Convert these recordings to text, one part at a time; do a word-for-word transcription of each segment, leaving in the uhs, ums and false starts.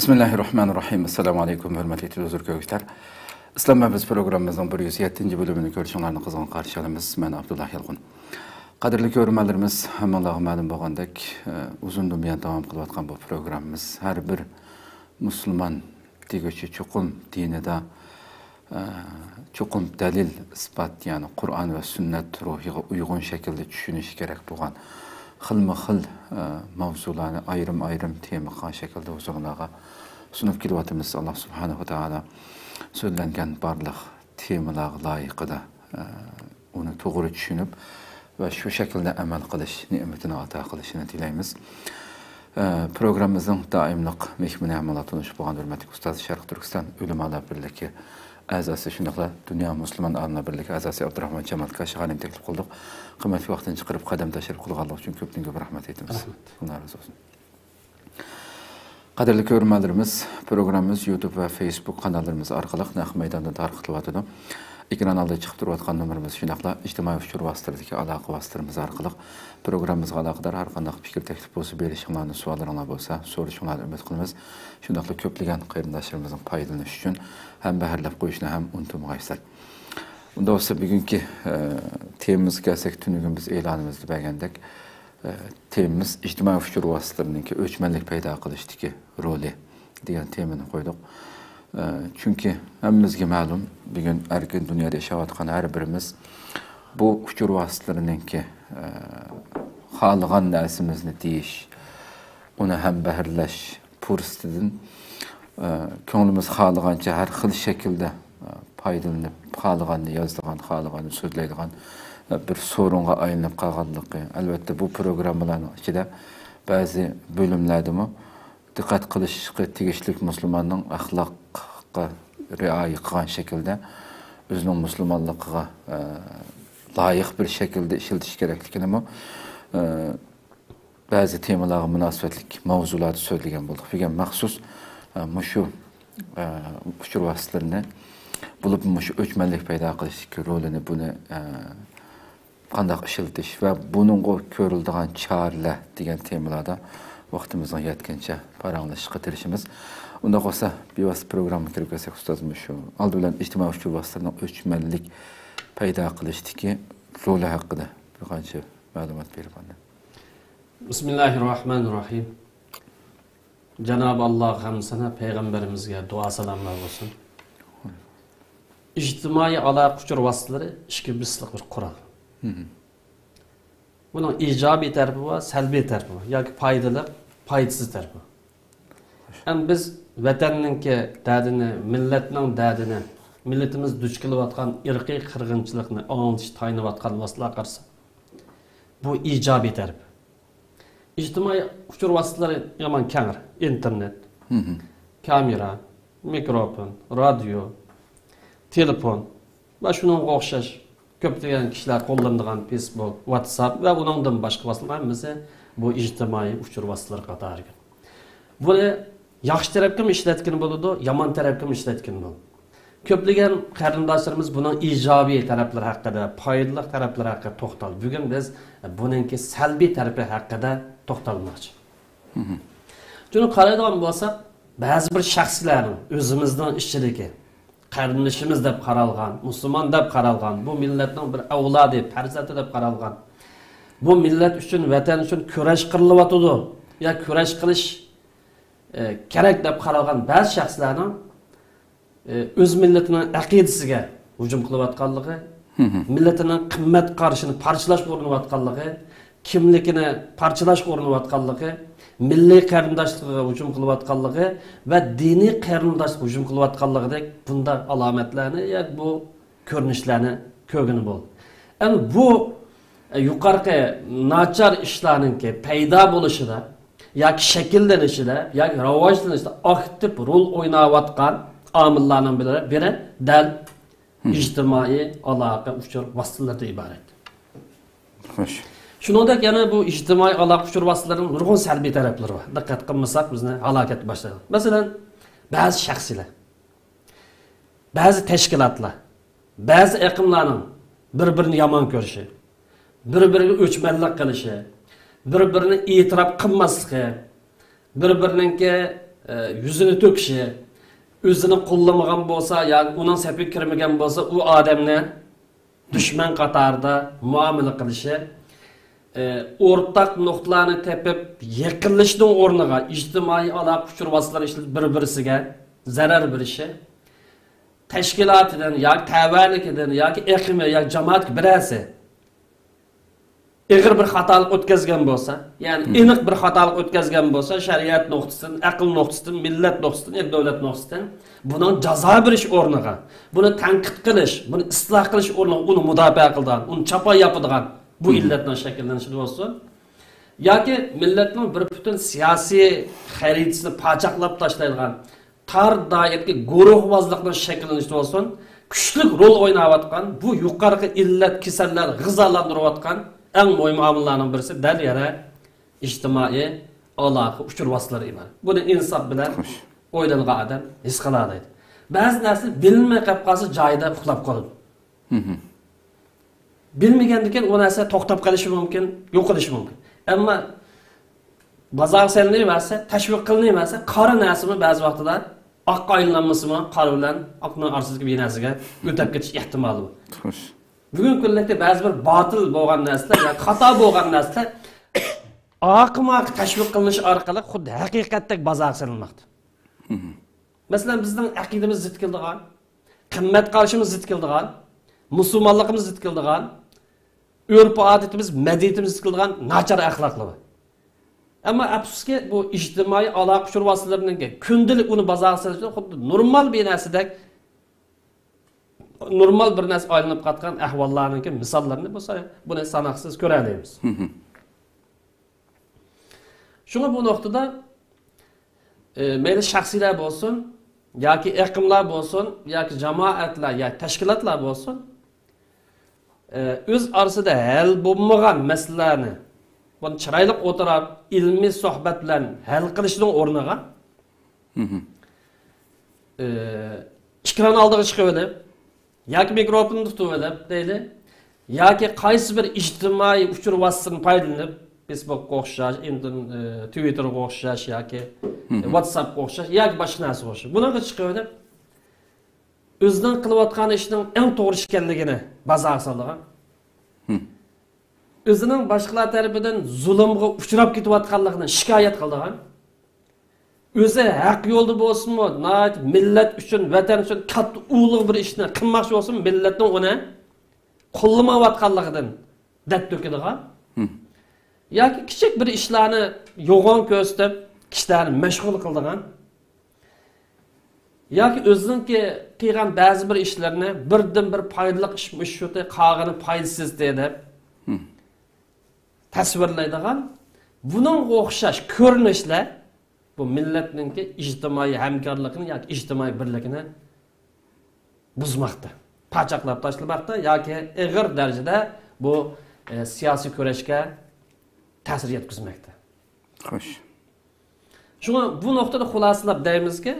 بىسمىللاھىررەھمانىررەھىم. ئەسسالامۇئەلەيكۇم، ھۆرمەتلىك تېلېۋىزور كۆرگۈچىلەر. ئىسلام ۋە بىز پروگراممىمىزنىڭ بىر يۈز يەتتىنچى بۆلۈمىنى كۆرۈشۈڭلارنى قىزغىن قارشى ئالىمىز. مەن ئابدۇللا يالقۇن. قەدىرلىك كۆرۈرمەنلىرىمىز، ھەممىڭلارغا مەلۇم بولغاندەك، ئۇزۇندىن بۇيان داۋام قىلىۋاتقان بۇ پروگراممىمىز ھەر بىر مۇسۇلمان دېگۈچى چوقۇم دىنىدا، ئە، چوقۇم دەلىل، ئىسپات، يەنى قۇرئان ۋە سۈننەت روھىغا ئۇيغۇن شەكىلدە چۈشىنىشى كېرەك بولغان خىلمۇ خىل، ئە، ماۋزۇلارنى ئايرىم-ئايرىم تېما قىلغان شەكىلدە ھۇزۇرۇڭلارغا سۇنۇپ كېلىۋاتىمىز. ئاللا سۇبھانەھۇ ۋە تائالا سۆزلەنگەن بارلىق تېمىلارغا لايىقىدا، ئە، ئۇنى توغرا چۈشىنىپ ۋە شۇ شەكىلدە ئەمەل قىلىش نېمىتىنى ئاتا قىلىشىنى تىلەيمىز. ئە، پروگراممىمىزنىڭ دائىملىق مېھمىنى، ھەممىڭلار تونۇشۇپ بولغان ھۆرمەتلىك ئۇستاز، شەرقىي تۈركىستان ئۆلىمالار بىرلىكى ئەزاسى، شۇنداقلا دۇنيا مۇسۇلمان ئالىملار بىرلىكى ئەزاسى ئابدۇراخمان جامال كاشىغانىنى تەكلىپ قىلدۇق. قىممەتلىك ۋاقتىنى چىقىرىپ، قەدەم تەشرىپ قىلغانلىقى ئۈچۈن كۆپتىن كۆپ رەھمەت ئېيتىمىز. رەھمەت. ئاللا رازى بولسۇن. قەدىرلىك كۆرۈرمەنلىرىمىز، پروگراممىمىز يۇتۇب ۋە فېيسبۇك قاناللىرىمىز ئارقىلىق نەق مەيداندا تارقىتىلىۋاتىدۇ. ئېكران ئالدىدا چىقىپ تۇرۇۋاتقان نومۇرىمىز، شۇنداقلا ئىجتىمائىي ئۇچۇر ۋاسىتىلىرىدىكى ئالاقە ۋاسىتىلىرىمىز ئارقىلىق پروگراممىمىزغا ئالاقىدار ھەر قانداق پىكىر، تەكلىپ بولسا بېرىشىڭلارنى، سوئاللىرىڭلار بولسا سورىشىڭلارنى ئۈمىد قىلىمىز. شۇنداقلا كۆپلىگەن قېرىنداشلىرىمىزنىڭ پايدىلىنىشى ئۈچۈن ھەمبەھىرلەپ قويۇشنى ھەم ئۇنتۇمىغايسىلەر. ئۇنداق بولسا بۈگۈنكى، ئە، تېمىمىزغا كەلسەك، تۈنۈگۈن بىز ئېلانىمىزدا بەرگەندەك، ئە، تېمىمىز ئىجتىمائىي ئۇچۇر ۋاسىتىلىرىنىڭكى ئۆچمەنلىك پەيدا قىلىشتىكى رولى دېگەن تېمىنى قويدۇق. ئە، چۈنكى ھەممىمىزگە مەلۇم، بۈگۈن ئەركىن دۇنيادا ياشاۋاتقان ھەر بىرىمىز بۇ ئۇچۇر ۋاسىتىلىرىنىڭكى، ئە، خالىغان نەرسىمىزنى دېيىش، ئۇنى ھەمبەھىرلەش پۇرسىتىدىن، ئە، كۆڭلىمىز خالىغانچە ھەر خىل شەكىلدە، ئە، پايدىلىنىپ، خالىغاننى يازىدىغان، خالىغاننى سۆزلەيدىغان، ئە، بىر سورۇنغا ئايلىنىپ قالغانلىقى. ئەلۋەتتە، بۇ پروگراممىلارنىڭ ئىچىدە بەزى بۆلۈملەردىمۇ دىققەت قىلىشقا تېگىشلىك مۇسۇلماننىڭ ئەخلاققا رىئايە قىلغان شەكىلدە ئۆزىنىڭ مۇسۇلمانلىقىغا، ئە، لايىق بىر شەكىلدە ئىشلىتىش كېرەكلىكىنىمۇ، ئە، بەزى تېمىلارغا مۇناسىۋەتلىك ماۋزۇلاردا سۆزلىگەن بولدۇق. بۈگۈن مەخسۇس، ئە، مۇشۇ، ئە، ئۇچۇر ۋاسىتىلىرىنى، بولۇپمۇ مۇشۇ ئۆچمەنلىك پەيدا قىلىشتىكى رولىنى، بۇنى، ئە، قانداق ئىشلىتىش ۋە بۇنىڭغا كۆرۈلىدىغان چارىلەر دېگەن تېمىلاردا ۋاقتىمىزنىڭ يەتكىنىچە پاراڭلىشىشقا تىرىشىمىز. ئۇنداق بولسا، بىۋاسىتە پروگراممىغا كىرىپ كەلسەك، ئۇستازىمىز شۇ ئالدى بىلەن ئىجتىمائىي ئۇچۇر ۋاسىتىلىرىنىڭ ئۆچمەنلىك پەيدا قىلىشتىكى رولى ھەققىدە بىر قانچە مەلۇمات بېرىپ ئاندىن. بىسمىللاھىررەھمانىررەھىم. جانابى ئاللاغا ھەمدۇ سانا، پەيغەمبىرىمىزگە دۇئا سالاملار بولسۇن. ئىجتىمائىي ئالاقە ئۇچۇر ۋاسىتىلىرى ئىككى بىسلىق بىر قورال. مم. بۇنىڭ ئىجابىي تەرىپى بار، سەلبىي تەرىپى بار ياكى پايدىلىق، پايدىسىز تەرىپى بار. ئەمدى بىز ۋەتەننىڭكى دەردىنى، مىللەتنىڭ دەردىنى، مىللىتىمىز دۇچ كېلىۋاتقان ئىرقىي قىرغىنچىلىقنى ئاڭلىتىشقا تايىنىۋاتقان بولسىلا قارىساق، بۇ ئىجابىي تەرىپى. ئىجتىمائىي ئۇچۇر ۋاسىتىلىرى يامان كەڭرى. ئىنتېرنېت، مم. كامېرا، مىكروفون، رادىيو، تېلېفون ۋە شۇنىڭغا ئوخشاش كۆپلىگەن كىشىلەر قوللىنىدىغان فېيسبۇك، ۋاتساپ ۋە ئۇنىڭدىن باشقا ۋاسىتىلەر ھەممىسى بۇ ئىجتىمائىي ئۇچۇر ۋاسىتىلىرى قاتارىغا كىرىدۇ. بۇنى ياخشى تەرەپكىمۇ ئىشلەتكىلى بولىدۇ، يامان تەرەپكىمۇ ئىشلەتكىلى بولىدۇ. كۆپلىگەن قېرىنداشلىرىمىز بۇنىڭ ئىجابىي تەرەپلىرى ھەققىدە، پايدىلىق تەرەپلىرى ھەققىدە توختالدى. بۈگۈن بىز بۇنىڭكى سەلبىي تەرىپى ھەققىدە توختالماقچى. مم. چۈنكى قارايدىغان بولساق، بەزى بىر شەخسلەرنىڭ ئۆزىمىزنىڭ ئىچىدىكى قېرىندىشىمىز دەپ قارالغان، مۇسۇلمان دەپ قارالغان، بۇ مىللەتنىڭ بىر ئەۋلادى، پەرزەنتى دەپ قارالغان، بۇ مىللەت ئۈچۈن، ۋەتەن ئۈچۈن كۈرەش قىلىۋاتىدۇ يا كۈرەش قىلىش، ئە، كېرەك دەپ قارالغان بەزى شەخسلەرنىڭ، ئە، ئۆز مىللىتىنىڭ ئەقىدىسىگە ھۇجۇم قىلىۋاتقانلىقى، مم. مىللىتىنىڭ قىممەت قارىشىنى پارچىلاشقا ئۇرۇنۇۋاتقانلىقى، كىملىكىنى پارچىلاشقا ئۇرۇنۇۋاتقانلىقى، مىللىي قېرىنداشلىقىغا ھۇجۇم قىلىۋاتقانلىقى ۋە دىنىي قېرىنداشلىققا ھۇجۇم قىلىۋاتقانلىقىدەك بۇنداق ئالامەتلەرنى يا بۇ كۆرۈنۈشلەرنى كۆرگىلى بولىدۇ. ئەمدى بۇ، ئە، يۇقىرىقى ناچار ئىشلارنىڭكى پەيدا بولۇشىدا ياكى شەكىللىنىشىدە ياكى راۋاجلىنىشىدا ئاكتىپ رول ئويناۋاتقان ئامىللارنىڭ بىرى، بىرى دەل مم. ئىجتىمائىي ئالاقە ئۇچۇر ۋاسىتىلىرىدىن ئىبارەت. خوش. شۇنىڭدەك يەنە بۇ ئىجتىمائىي ئالاقە ئۇچۇر ۋاسىتىلىرىنىڭ نۇرغۇن سەلبىي تەرەپلىرى بار. دىققەت قىلمىساق بىزنى ھالاكەتكە باشلايدۇ. مەسىلەن، بەزى شەخسلەر، بەزى تەشكىلاتلار، بەزى ئېقىملارنىڭ بىر-بىرىنى يامان كۆرۈشى، بىر-بىرىگە ئۆچمەنلىك قىلىشى، بىر-بىرىنى ئېتىراپ قىلماسلىقى، بىر-بىرىنىڭكى ئە، يۈزىنى تۆكۈشى، ئۆزىنى قوللىمىغان بولسا ياكى ئۇنىڭ سەپىگە كىرمىگەن بولسا، ئۇ ئادەمنى دۈشمەن قاتارىدا مۇئامىلە قىلىشى، ئە، ئورتاق نۇقتىلارنى تېپىپ يېقىنلىشىشنىڭ ئورنىغا ئىجتىمائىي ئالاقە ئۇچۇر ۋاسىتىلىرى ئىشلىتىپ بىر-بىرسىگە زەرەر بېرىشى، تەشكىلاتىدىن ياكى تەۋەلىكىدىن ياكى ئېقىمى ياكى جامائەتكە بىرەرسى ئېغىر بىر خاتالىق ئۆتكەزگەن بولسا، يەنى ئېنىق بىر خاتالىق ئۆتكەزگەن بولسا، شەرىئەت نۇقتىسىدىن، ئەقىل نۇقتىسىدىن، مىللەت نۇقتىسىدىن ياكى دۆلەت نۇقتىسىدىن بۇنىڭ جازا بېرىش ئورنىغا، بۇنى تەنقىد قىلىش، بۇنى ئىسلاھ قىلىش ئورنىغا ئۇنى مۇداپىئە قىلىدىغان، ئۇنى چاپان ياپىدىغان بۇ ئىللەتنىڭ شەكىللىنىشىدە بولسۇن، ياكى مىللەتنىڭ بىر پۈتۈن سىياسىي خەرىتىسىنى پاچاقلاپ تاشلايدىغان تار دائىرىدىكى گۇرۇھۋازلىقنىڭ شەكىللىنىشىدە بولسۇن، كۈچلۈك رول ئويناۋاتقان بۇ يۇقىرىقى ئىللەت، كېسەللەر غىزالاندۇرۇۋاتقان ئەڭ مۇھىم ئامىللارنىڭ بىرسى دەل يەنە ئىجتىمائىي ئالاقە ئۇچۇر ۋاسىتىلىرى ئىبارەت. بۇنى ئىنساپ بىلەن ئويلانغان ئادەم ھېس قىلالايدۇ. بەزى نەرسىلەر بىلىنمەي قېلىپ قالسا، جايىدا ئۇخلاپ قالىدۇ. بىلمىگەندىكىن ئۇ نەرسە توختاپ قېلىشى مۇمكىن، يوقىلىشى مۇمكىن. ئەمما بازارغا سېلىنىۋەرسە، تەشۋىق قىلىنىۋەرسە، قارا نەرسىمۇ بەزى ۋاقىتتا ئاققا ئايلانمىسىمۇ، قارا بىلەن ئاقنىڭ ئارىسىدىكى بىر نەرسىگە ئۆتەپ كېتىش ئېھتىمالى بار. خوش. بۈگۈنكى كۈنلۈكتە بەزى بىر باتىل بولغان نەرسىلەر ياكى خاتا بولغان نەرسىلەر ئاقىماقى تەشۋىق قىلىنىش ئارقىلىق خۇددى ھەقىقەتتەك بازارغا سېلىنماقتا. مەسىلەن، بىزنىڭ ئەقىدىمىز زىت كېلىدىغان، قىممەت قارىشىمىز زىت كېلىدىغان، مۇسۇلمانلىقىمىز زىت كېلىدىغان، ئۆرپ-ئادىتىمىز، مەدەنىيىتىمىز زىت كېلىدىغان ناچار ئەخلاقلار بار. ئەمما ئەپسۇسكى، بۇ ئىجتىمائىي ئالاقە ئۇچۇر ۋاسىتىلىرىنىڭكى كۈندىلىك ئۇنى بازارغا سېلىشى خۇددى نورمال بىر نەرسىدەك، نورمال بىر نەرسە ئايلىنىپ قاتقان ئەھۋاللارنىڭكى مىساللىرىنى بولسا، بۇنى ساناقسىز كۆرەلەيمىز. شۇڭا بۇ نۇقتىدا، ئى، مەيلى شەخسلەر بولسۇن، ياكى ئېقىملار بولسۇن، ياكى جامائەتلەر ياكى تەشكىلاتلار بولسۇن، ئى، ئۆز ئارىسىدا ھەل بولمىغان مەسىلىلەرنى، بۇنى چىرايلىق ئولتۇرۇپ، ئىلمىي سۆھبەت بىلەن ھەل قىلىشنىڭ ئورنىغا، ئى، ئېكران ئالدىغا چىقىۋېلىپ، ياكى مىكروفوننى تۇتۇۋېلىپ دەيلى، ياكى قايسى بىر ئىجتىمائىي ئۇچۇر ۋاسىتىسىدىن پايدىلىنىپ، فېيسبۇكقا ئوخشاش، ئىندىن، ئى، تىۋىتتېرغا ئوخشاش ياكى، ئى، ۋاتساپقا ئوخشاش ياكى باشقا نەرسىگە ئوخشاش، بۇنىڭغا چىقىۋېلىپ، ئۆزىنىڭ قىلىۋاتقان ئىشىنىڭ ئەڭ توغرا ئىكەنلىكىنى بازارغا سالىدىغان، ئۆزىنىڭ باشقىلار تەرىپىدىن زۇلۇمغا ئۇچراپ كېتىۋاتقانلىقىنى شىكايەت قىلىدىغان، ئۆزى ھەق يولدا بولسىمۇ، ناھايىتى مىللەت ئۈچۈن، ۋەتەن ئۈچۈن كاتتا ئۇلۇغ بىر ئىشنى قىلماقچى بولسىمۇ، مىللەتنىڭ ئۇنى قوللىمايۋاتقانلىقىدىن دەرد تۆكىدىغان، ياكى كىچىك بىر ئىشلارنى يوغان كۆرسىتىپ، كىشىلەرنى مەشغۇل قىلىدىغان، ياكى ئۆزىنىڭكى قىلغان بەزى بىر ئىشلىرىنى بىردىنبىر پايدىلىق ئىشمۇ شۇتى، قالغىنى پايدىسىزدى دەپ تەسۋىرلەيدىغان بۇنىڭغا ئوخشاش كۆرۈنۈشلەر بۇ مىللەتنىڭكى ئىجتىمائىي ھەمكارلىقىنى ياكى ئىجتىمائىي بىرلىكىنى بۇزماقتا، پاچاقلاپ تاشلىماقتا ياكى ئېغىر دەرىجىدە بۇ، ئە، سىياسىي كۈرەشكە تەسىر يەتكۈزمەكتە. خوش. شۇڭا بۇ نۇقتىدا خۇلاسىلاپ دەيمىزكى،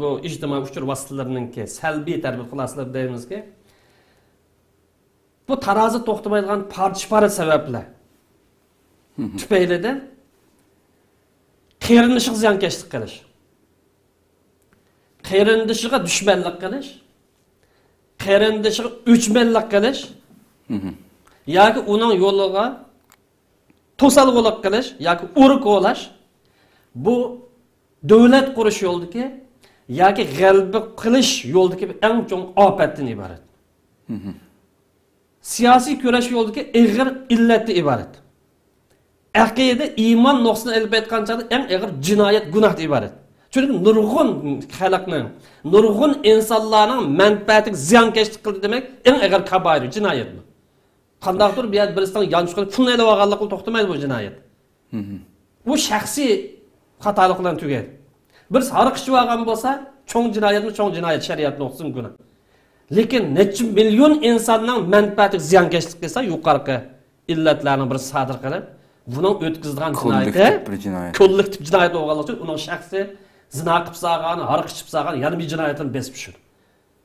بۇ ئىجتىمائىي ئۇچۇر ۋاسىتىلىرىنىڭكى سەلبىي تەرىپىنى خۇلاسىلاپ دەيمىزكى، بۇ تارازا توختىمايدىغان پارچە-پارە سەۋەبلەر تۈپەيلىدىن قېرىندىشىغا زىيانكەشلىك قىلىش، قېرىندىشىغا دۈشمەنلىك قىلىش، قېرىندىشىغا ئۆچمەنلىك قىلىش ياكى ئۇنىڭ يولىغا توسالغۇلۇق قىلىش ياكى ئۇرۇق كولاش، بۇ دۆلەت قۇرۇش يولىدىكى ياكى غەلىبە قىلىش يولىدىكى ئەڭ چوڭ ئاپەتتىن ئىبارەت. سىياسىي كۈرەش يولىدىكى ئېغىر ئىللەتتىن ئىبارەت. ئەقىدە، ئىمان نۇقتىسىدىن ئېلىپ ئېيتقان چاغدا ئەڭ ئېغىر جىنايەت، گۇناھتىن ئىبارەت. چۈنكى نۇرغۇن خەلقنىڭ، نۇرغۇن ئىنسانلارنىڭ مەنپەئەتىگە زىيانكەشلىك قىلدى دېمەك، ئەڭ ئېغىر كابائىر، جىنايەت بۇ. قانداقتۇر بىر يەردە بىرسىنىڭ يانچۇقىنى پۇلنى ئېلىۋالغانلىقىلا توختىمايدۇ بۇ جىنايەت. بۇ شەخسىي خاتالىق بىلەن تۈگەيدۇ. بىرسى ھاراق ئىچىۋالغان بولسا، چوڭ جىنايەتمۇ چوڭ جىنايەت، شەرىئەت نۇقتىسىدىن گۇناھ. لېكىن نەچچە مىليون ئىنساننىڭ مەنپەئەتىگە زىيانكەشلىك قىلسا، يۇقىرىقى ئىللەتلەرنىڭ بىرسى سادىر قىلىپ، بۇنىڭ ئۆتكۈزىدىغان جىنايىتى كوللېكتىپ بىر جىنايەت، كوللېكتىپ جىنايەت بولغانلىقى ئۈچۈن ئۇنىڭ شەخسى زىنا قىلىپ سالغان، ھاراق ئىچىپ سالغان يەنە بىر جىنايەتلەرنى بېسىپ چۈشىدۇ.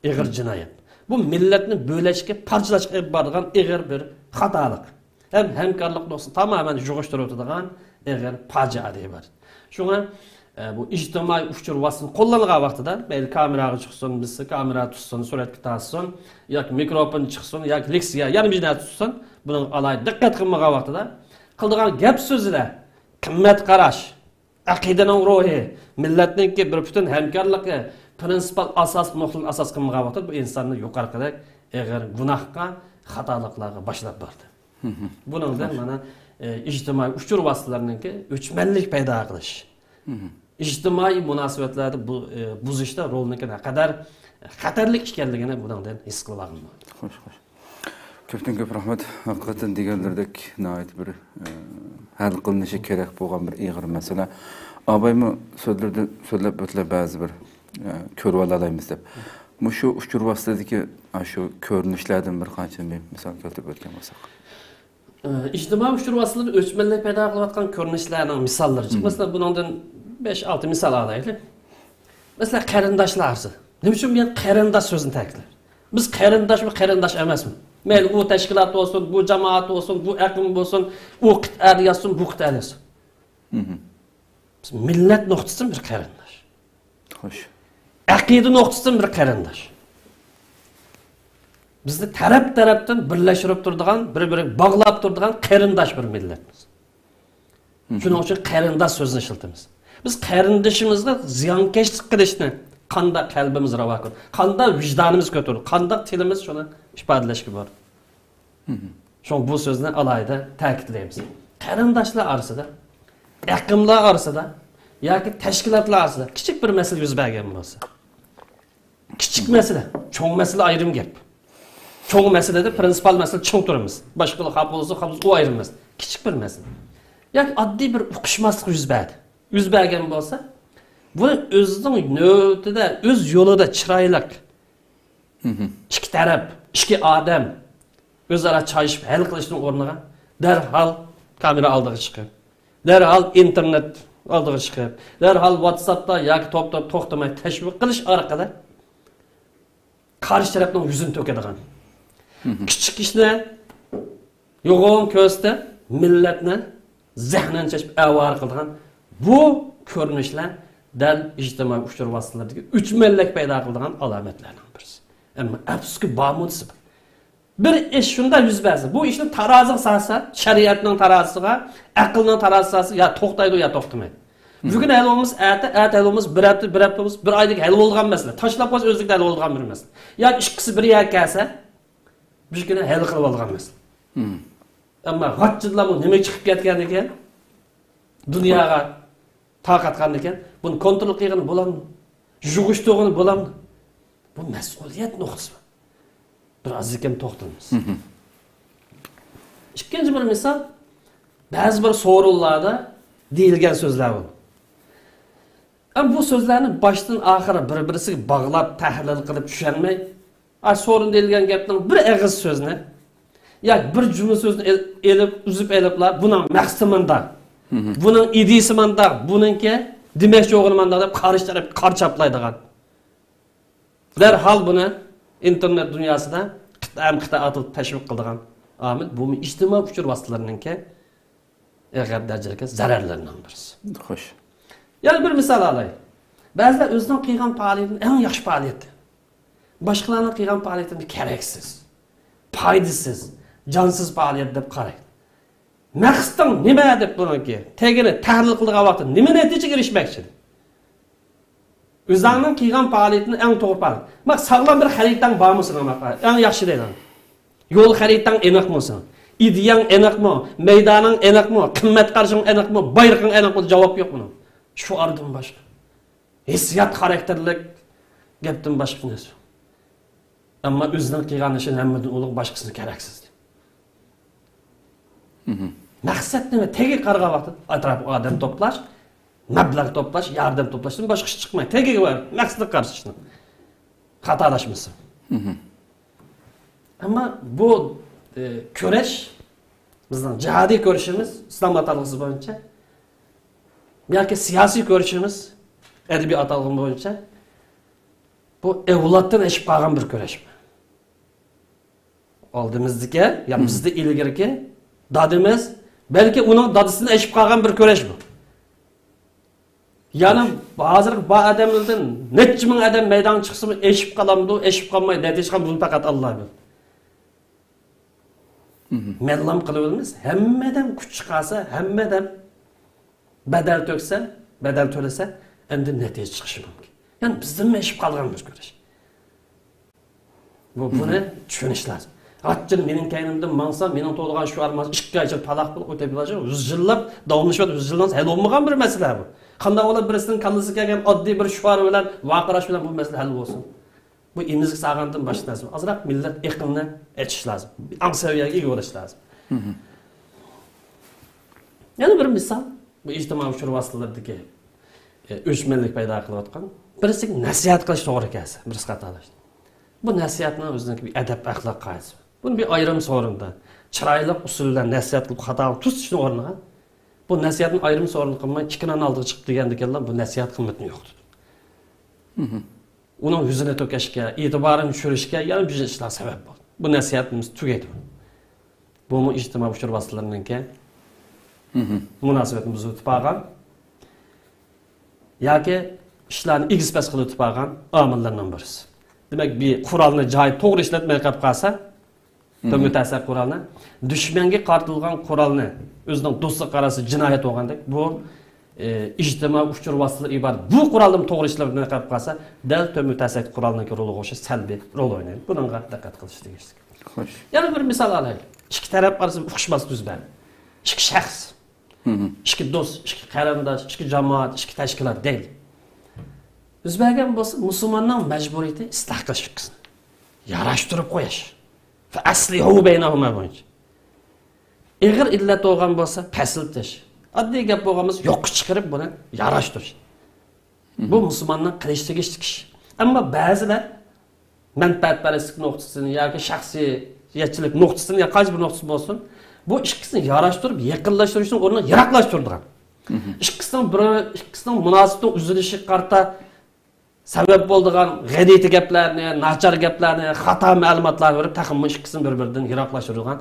ئېغىر جىنايەت. بۇ مىللەتنى بۆلەشكە، پارچىلاشقا ئېلىپ بارىدىغان ئېغىر بىر خاتالىق. ھەم ھەمكارلىق نۇقتىسىنى تامامەن يوغىشتۇرۇۋېتىدىغان ئېغىر پاجىئەدىن ئىبارەت. شۇڭا ئە، بۇ ئىجتىمائىي ئۇچۇر ۋاسىتىسىنى قوللانغان ۋاقتىدا، مەيلى كامېراغا چىقسۇن، بىلسە كامېرا تۇتسۇن، سۈرەتكە تارتسۇن ياكى مىكروفون چىقسۇن ياكى لېكسىيە، يەنە بىر نەرسە تۇتسۇن، بۇنىڭغا ئالاھىدە دىققەت قىلمىغان ۋاقتىدا قىلىدىغان گەپ سۆزلەر، قىممەت قاراش، ئەقىدىنىڭ روھى، مىللەتنىڭكى بىر پۈتۈن ھەمكارلىقى، پىرىنسىپال ئاساس نۇقتىدىن ئاساس قىلمىغان ۋاقىتتا بۇ ئىنساننى يۇقىرىقىدەك ئېغىر گۇناھقا، خاتالىقلارغا باشلاپ بارىدۇ. بۇنىڭدىن مانا، ئە، ئىجتىمائىي ئۇچۇر ۋاسىتىلىرىنىڭكى ئۆچمەنلىك پەيدا قىلىش، ئىجتىمائىي مۇناسىۋەتلەردە بۇ، ئە، بۇزۇشتا رولىنىڭكى نەقەدەر خەتەرلىك ئىكەنلىكىنى بۇنىڭدىن ھېس قىلىۋالغىلى بولىدۇ. خوش، خوش. كۆپتىن كۆپ رەھمەت. ھەقىقەتەن دېگەنلىرىدەك ناھايىتى بىر، ئە، ھەل قىلىنىشى كېرەك بولغان بىر ئېغىر مەسىلە. ئابايمۇ سۆزلىرىدە سۆزلەپ ئۆتتىلە بەزى بىر، ئە، كۆرۈۋالالايمىز دەپ. مۇشۇ ئۇچۇر ۋاسىتىلىرىدىكى، ئە، شۇ كۆرۈنۈشلەردىن بىر قانچە مىسال كەلتۈرۈپ ئۆتكەن بولساق. ئىجتىمائىي ئۇچۇر ۋاسىتىلىرىدە ئۆچمەنلىك پەيدا قىلىۋاتقان كۆرۈنۈشلەرنىڭ مىساللىرى جىق. مەسىلەن، بۇنىڭدىن بەش-ئالتە مىسال ئالايلى. مەسىلەن، قېرىنداشلار ئارىسىدا. نېمە ئۈچۈن بۇ يەردە قېرىنداش سۆزىنى تەكىتلەيمىز؟ بىز قېرىنداشمۇ، قېرىنداش ئەمەسمۇ؟ مەيلى ئۇ تەشكىلات بولسۇن، بۇ جامائەت بولسۇن، بۇ ئەقىم بولسۇن، ئۇ قىتئەدە ياتسۇن، بۇ قىتئەدە ياتسۇن. بىز مىللەت نۇقتىسىدىن بىر قېرىنداش. خوش. ئەقىدە نۇقتىسىدىن بىر قېرىنداش. بىزنى تەرەپ-تەرەپتىن بىرلەشتۈرۈپ تۇرىدىغان، بىر-بىرىگە باغلاپ تۇرىدىغان قېرىنداش بىر مىللەتمىز. شۇنىڭ ئۈچۈن قېرىنداش سۆزىنى ئىشلىتىمىز. بىز قېرىندىشىمىزغا زىيانكەشلىك قىلىشنى قانداق قەلبىمىز راۋا كۆرىدۇ، قانداق ۋىجدانىمىز كۆتۈرىدۇ، قانداق تىلىمىز شۇنى ئىپادىلەشكە بولىدۇ. شۇڭا بۇ سۆزنى ئالاھىدە تەكىتلەيمىز. قېرىنداشلار ئارىسىدا، ئەقىملار ئارىسىدا ياكى تەشكىلاتلار ئارىسىدا كىچىك بىر مەسىلە يۈز بەرگەن بولسا، كىچىك مەسىلە، چوڭ مەسىلە ئايرىم گەپ. چوڭ مەسىلىدە پرىنسىپال مەسىلە چىڭ تۇرىمىز. باشقىلار خاپا بولسا، خاپا بولسا، ئۇ ئايرىم مەسىلە. كىچىك بىر مەسىلە. ياكى ئاددىي بىر ئۇقۇشماسلىق يۈز بەردى. يۈز بەرگەن بولسا، بۇ ئۆزىنىڭ نۆۋىتىدە، ئۆز يولىدا چىرايلىق ئىككى تەرەپ، ئىككى ئادەم ئۆزئارا چايىشىپ ھەل قىلىشنىڭ ئورنىغا دەرھال كامېرا ئالدىغا چىقىپ، دەرھال ئىنتېرنېت ئالدىغا چىقىپ، دەرھال ۋاتساپتا ياكى توپ-توپ توختىماي تەشۋىق قىلىش ئارقىلىق قارشى تەرەپنىڭ يۈزىنى تۆكىدىغان، كىچىك ئىشنى يوغان كۆرسىتىپ، مىللەتنى زەھنىنى چېچىپ ئاۋارە قىلىدىغان بۇ كۆرۈنۈشلەر دەل ئىجتىمائىي ئۇچۇر ۋاسىتىلىرىدىكى ئۆچمەنلىك پەيدا قىلىدىغان ئالامەتلەرنىڭ بىرسى. ئەمما ئەپسۇسكى، بارمۇ دېسە بار. بىر ئىش شۇنداق يۈز بەرسە، بۇ ئىشنى تارازىغا سالسا، شەرىئەتنىڭ تارازىسىغا، ئەقىلنىڭ تارازىسىغا سالسا، يا توختايدۇ، يا توختىمايدۇ. بۈگۈن ھەل بولمىسا، ئەتە، ئەتە ھەل بولمىسا، بىر ھەپتە، بىر ھەپتە بولمىسا، بىر ئايدىكى ھەل بولىدىغان مەسىلە. تاشلاپ قويسا، ئۆزلۈكىدىن ھەل بولىدىغان بىر مەسىلە. ياكى ئىككىسى بىر يەرگە كەلسە، بىر كۈنى ھەل قىلىپ بولىدىغان مەسىلە. ئەمما غاچچىدىلا بۇ نېمە چىقىپ كەتكەندىكىن، دۇنياغا تارقاتقاندىكىن، بۇنى كونترول قىلغىلى بولامدۇ؟ يۇغۇشتۇرغىلى بولامدۇ؟ بۇ مەسئۇلىيەت نۇقتىسى. بىر ئاز كېيىن توختىلىمىز. ئىككىنچى بىر مىسال، بەزى بىر سورۇنلاردا دېيىلگەن سۆزلەر بار. ئەمما بۇ سۆزلەرنى باشتىن ئاخىر بىر-بىرسىگە باغلاپ، تەھلىل قىلىپ چۈشەنمەي، ئاشۇ سورۇندا دېيىلگەن گەپنىڭ بىر ئېغىز سۆزىنى ياكى بىر جۈملە سۆزنى ئېل-، ئېلىپ، ئۈزۈپ ئېلىپلا، بۇنىڭ مەقسىتى مۇنداق، بۇنىڭ ئىدىيىسى مۇنداق، بۇنىڭكى دېمەكچى بولغىنى مۇنداق دەپ قارشى تەرەپكە قارا چاپلايدىغان. دەرھال بۇنى ئىنتېرنېت دۇنياسىدا قىتئەمۇ قىتئە ئاتىلىپ تەشۋىق قىلىدىغان ئامىل، بۇمۇ ئىجتىمائىي ئۇچۇر ۋاسىتىلىرىنىڭكى ئېغىر دەرىجىدىكى زەرەرلىرىنىڭ بىرسى. خوش. يەنە بىر مىسال ئالاي. بەزىلەر ئۆزىنىڭ قىلغان پائالىيىتىنى ئەڭ ياخشى پائالىيەت، باشقىلارنىڭ قىلغان پائالىيىتىنى كېرەكسىز، پايدىسىز، جانسىز پائالىيەت دەپ قارايدۇ. مەقسىتىڭ نېمە دەپ بۇنىڭكى تېگىنى تەھلىل قىلىدىغان ۋاقىتتا نېمە نەتىجىگە ئېرىشمەكچى؟ ئۆزۈڭنىڭ قىلغان پائالىيىتىنى ئەڭ توغرا پائالىيەت. مانا ساغلام بىر خەرىتەڭ بارمۇ سېنىڭ؟ ئەڭ ياخشى دەيدۇ. يول خەرىتەڭ ئېنىقمۇ سېنىڭ؟ ئىدىيەڭ ئېنىقمۇ؟ مەيدانىڭ ئېنىقمۇ؟ قىممەت قارىشىڭ ئېنىقمۇ؟ بايرىقىڭ ئېنىقمۇ؟ جاۋاب يوق بۇنىڭ. شوئاردىن باشقا، ھېسسىيات خاراكتېرلىك گەپتىن باشقا نەرسە. ئەمما ئۆزىنىڭ قىلغان ئىشىنى ھەممىدىن ئۇلۇغ، باشقىسىنى كېرەكسىز دەيدۇ. مەقسەت نېمە؟ تېگىگە قارىغان ۋاقىتتا ئەتراپقا ئادەم توپلاش، مەبلەغ توپلاش، ياردەم توپلاشتىن باشقا ئىش چىقماي، تېگىگە بار، مەقسەتكە قارىسا ئىشنىڭ خاتالاشمىسا. ئەمما بۇ، ئى، كۈرەش، بىزنىڭ جىھادىي كۈرىشىمىز ئىسلام ئاتالغۇسى بويىچە ياكى سىياسىي كۈرىشىمىز ئەدەبىي ئاتالغۇ بويىچە، بۇ ئەۋلادتىن ئېشىپ قالغان بىر كۈرەش. ئالدىمىزدىكى، يا بىزدە ئىلگىرىكى دادىمىز، بەلكى ئۇنىڭ دادىسىدىن ئېشىپ قالغان بىر كۈرەش بۇ. يەنى ھازىرقى بار ئادەملەردىن نەچچە مىڭ ئادەم مەيدانغا چىقسىمۇ ئېشىپ قالامدۇ، ئېشىپ قالماي، نەتىجە چىقامدۇ، بۇنى پەقەت ئاللا بىلىدۇ. مەلۇم قىلىۋېلىمىز، ھەممە ئادەم كۈچ چىقارسا، ھەممە ئادەم بەدەل تۆكسە، بەدەل تۆلىسە، ئەمدى نەتىجە چىقىشى مۇمكىن. يەنى بىزدىنمۇ ئېشىپ قالغان بىر كۈرەش. بۇ، بۇنى چۈشىنىش لازىم. ئاچچىق مېنىڭ كەينىمدىن ماڭسا، مېنىڭ تۇغىدىغان شوئارىم ئىككى ئاي ئىچىدە پالاق بولۇپ ئۆتۈپ بېرىدۇ. يۈز يىللاپ داۋاملىشىۋاتىدۇ، يۈز يىلدىن ھەل بولمىغان بىر مەسىلە بۇ. قانداق بولۇپ بىرسىنىڭ كاللىسىغا كەلگەن ئاددىي بىر شوئار بىلەن، ۋارقىراش بىلەن بۇ مەسىلە ھەل بولسۇن؟ بۇ ئېمىزىك سالغاندىن باشلاش لازىم. ئازراق مىللەت ئېقىمنى ئېچىش لازىم. ئاڭ سەۋىيەگە ئىگە بولۇش لازىم. يەنە بىر مىسال، بۇ ئىجتىمائىي ئۇچۇر ۋاسىتىلىرىدىكى، ئە، ئۆچمەنلىك پەيدا قىلىۋاتقان، بىرسىگە نەسىھەت قىلىش توغرا كەلسە، بىرسى خاتالاشتى. بۇ نەسىھەتنىڭ ئۆزىنىڭكى بىر ئەدەپ-ئەخلاق قائىدىسى بار. بۇنى بىر ئايرىم سورۇندا، چىرايلىق ئۇسۇل بىلەن نەسىھەت قىلىپ خاتاغا تۇتۇشنىڭ ئورنىغا، بۇ نەسىھەتنى ئايرىم سورۇندا قىلماي، ئىككى نان ئالدىغا چىقىپ دېگەندىكىنلا بۇ نەسىھەت قىممىتىنى يوقىتىدۇ. ئۇنىڭ يۈزىنى تۆكۈشكە، ئېتىبارىنى چۈشۈرۈشكە يەنە بىر ئىشلار سەۋەب بولدى. بۇ نەسىھەتىمىز تۈگەيدۇ. بۇمۇ ئىجتىمائىي ئۇچۇر ۋاسىتىلىرىنىڭكى مۇناسىۋەتنى بۇزۇۋېتىپ قالغان ياكى ئىشلارنى ئېگىز-پەس قىلىۋېتىپ قالغان ئامىللارنىڭ بىرسى. دېمەك، بىر قورالنى جايىدا توغرا ئىشلەتمەي قېلىپ قالسا، بىر مۇتەئەسسەر قورالنى، دۈشمەنگە قارىتىلغان قورالنى ئۆزىنىڭ دوستىغا قارىسا جىنايەت بولغاندەك، بۇ، ئە، ئىجتىمائىي ئۇچۇر ۋاسىتىلىرى ئىبارەت بۇ قورالنىمۇ توغرا ئىشلەتمەي قېلىپ قالسا، دەل تۆمۈر تەسەكتە قورالنىڭكى رولىغا ئوخشاش سەلبىي رول ئوينايدۇ. بۇنىڭغا دىققەت قىلىش تېگىشلىك. خوش. يەنە بىر مىسال ئالايلى. ئىككى تەرەپ ئارىسىدا ئۇقۇشماسلىق يۈز بەردى. ئىككى شەخس، ئىككى دوست، ئىككى قېرىنداش، ئىككى جامائەت، ئىككى تەشكىلات دەيلى. يۈز بەرگەن بولسا، مۇسۇلماننىڭ مەجبۇرىيىتى ئىسلاھ قىلىش ئىككىسىنى. ياراشتۇرۇپ قويۇش. فە ئەسلىھۇ بەينەھۇمە بويىچە. ئېغىر ئىللەت بولغان بولسا، پەسىلتىش. ئاددىي گەپ بولغان بولسا، يوققا چىقىرىپ بۇنى ياراشتۇرۇش. بۇ مۇسۇلماننىڭ قىلىشى تېگىشلىك ئىش. ئەمما بەزىلەر مەنپەئەتپەرەسلىك نۇقتىسىدىن ياكى شەخسىيەتچىلىك نۇقتىسىدىن يا قايسى بىر نۇقتىسى بولسۇن، بۇ ئىككىسىنى ياراشتۇرۇپ يېقىنلاشتۇرۇشنىڭ ئورنىغا يىراقلاشتۇرىدىغان. ئىككىسىنىڭ بىر، ئىككىسىنىڭ مۇناسىۋىتىنىڭ ئۈزۈلۈشىگە قارىتا سەۋەب بولىدىغان غەلىتە گەپلەرنى، ناچار گەپلەرنى، خاتا مەلۇماتلارنى بېرىپ، تېخىمۇ ئىككىسىنى بىر-بىرىدىن يىراقلاشتۇرىدىغان.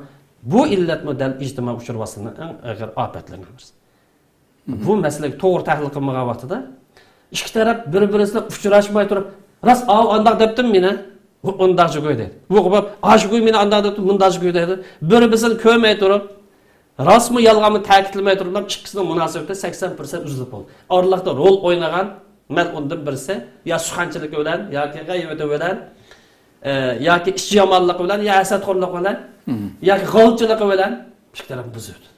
بۇ ئىللەتمۇ دەل ئىجتىمائىي ئۇچۇر ۋاسىتىلىرىنىڭ ئەڭ ئېغىر ئاپەتلىرىنىڭ بىرسى. بۇ مەسىلىگە توغرا تەھلىل قىلمىغان ۋاقتىدا، ئىككى تەرەپ بىر-بىرىسىنى ئۇچراشماي تۇرۇپ، راست، ئاۋۇ ئانداق دەپتىمۇ مېنى، ئۇ ئۇنداق جۇگۇي دەيدۇ. بۇ، بۇ، ئاشۇگۇي مېنى ئانداق دەپتۇ، مۇنداق جۇگۇي دەيدۇ. بىر-بىرسىنى كۆرمەي تۇرۇپ، راستمۇ يالغانمۇ تەكىتلىمەي تۇرۇپلا ئىككىسىنىڭ مۇناسىۋىتى سەكسەن پىرسەنت ئۈزۈلۈپ بولدى. ئارىلىقتا رول ئوينىغان مەلئۇندىن بىرسى يا سۇخەنچىلىكى بىلەن ياكى غەيۋىتى بىلەن، ئە، ياكى ئىچى يامانلىقى بىلەن يا ھەسەتخورلۇقى بىلەن ياكى غالچىلىقى بىلەن ئىككى تەرەپنى بۇزۇۋېتىدۇ.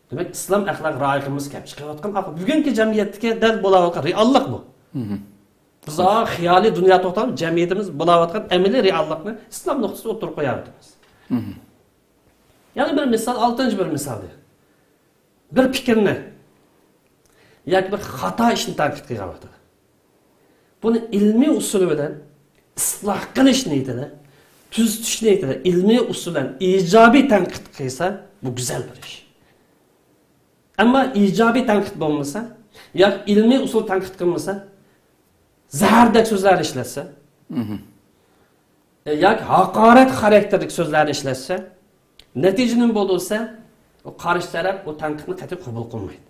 دېمەك، ئىسلام ئەخلاق رائىقىمىز كەپ چىقىۋاتقان ئاق-، بۈگۈنكى جەمئىيەتتىكى دەل بولاۋاتقان رېئاللىق بۇ. بىز ئا خىيالىي دۇنيا توختالىپ، جەمئىيىتىمىز بولاۋاتقان ئەمەلىي رېئاللىقنى ئىسلام نۇقتىسىدا ئوتتۇرىغا قوياۋاتىمىز. يەنە بىر مىسال، ئالتىنچى بىر مىسال دەيدۇ. بىر پىكىرنى ياكى بىر خاتا ئىشنى تەنقىد قىلغان ۋاقتىدا، بۇنى ئىلمىي ئۇسۇل بىلەن، ئىسلاھ قىلىش نىيىتىدە، تۈزىتىش نىيىتىدە ئىلمىي ئۇسۇل بىلەن ئىجابىي تەنقىد قىلسا، بۇ گۈزەل بىر ئىش. ئەمما ئىجابىي تەنقىد بولمىسا، ياكى ئىلمىي ئۇسۇل تەنقىد قىلمىسا، زەھەردەك سۆزلەرنى ئىشلەتسە، ياكى ھاقارەت خاراكتېرلىك سۆزلەرنى ئىشلەتسە، نەتىجە نېمە بولدى دېسە، ئۇ قارشى تەرەپ ئۇ تەنقىدنى قەتئىي قوبۇل قىلمايدۇ.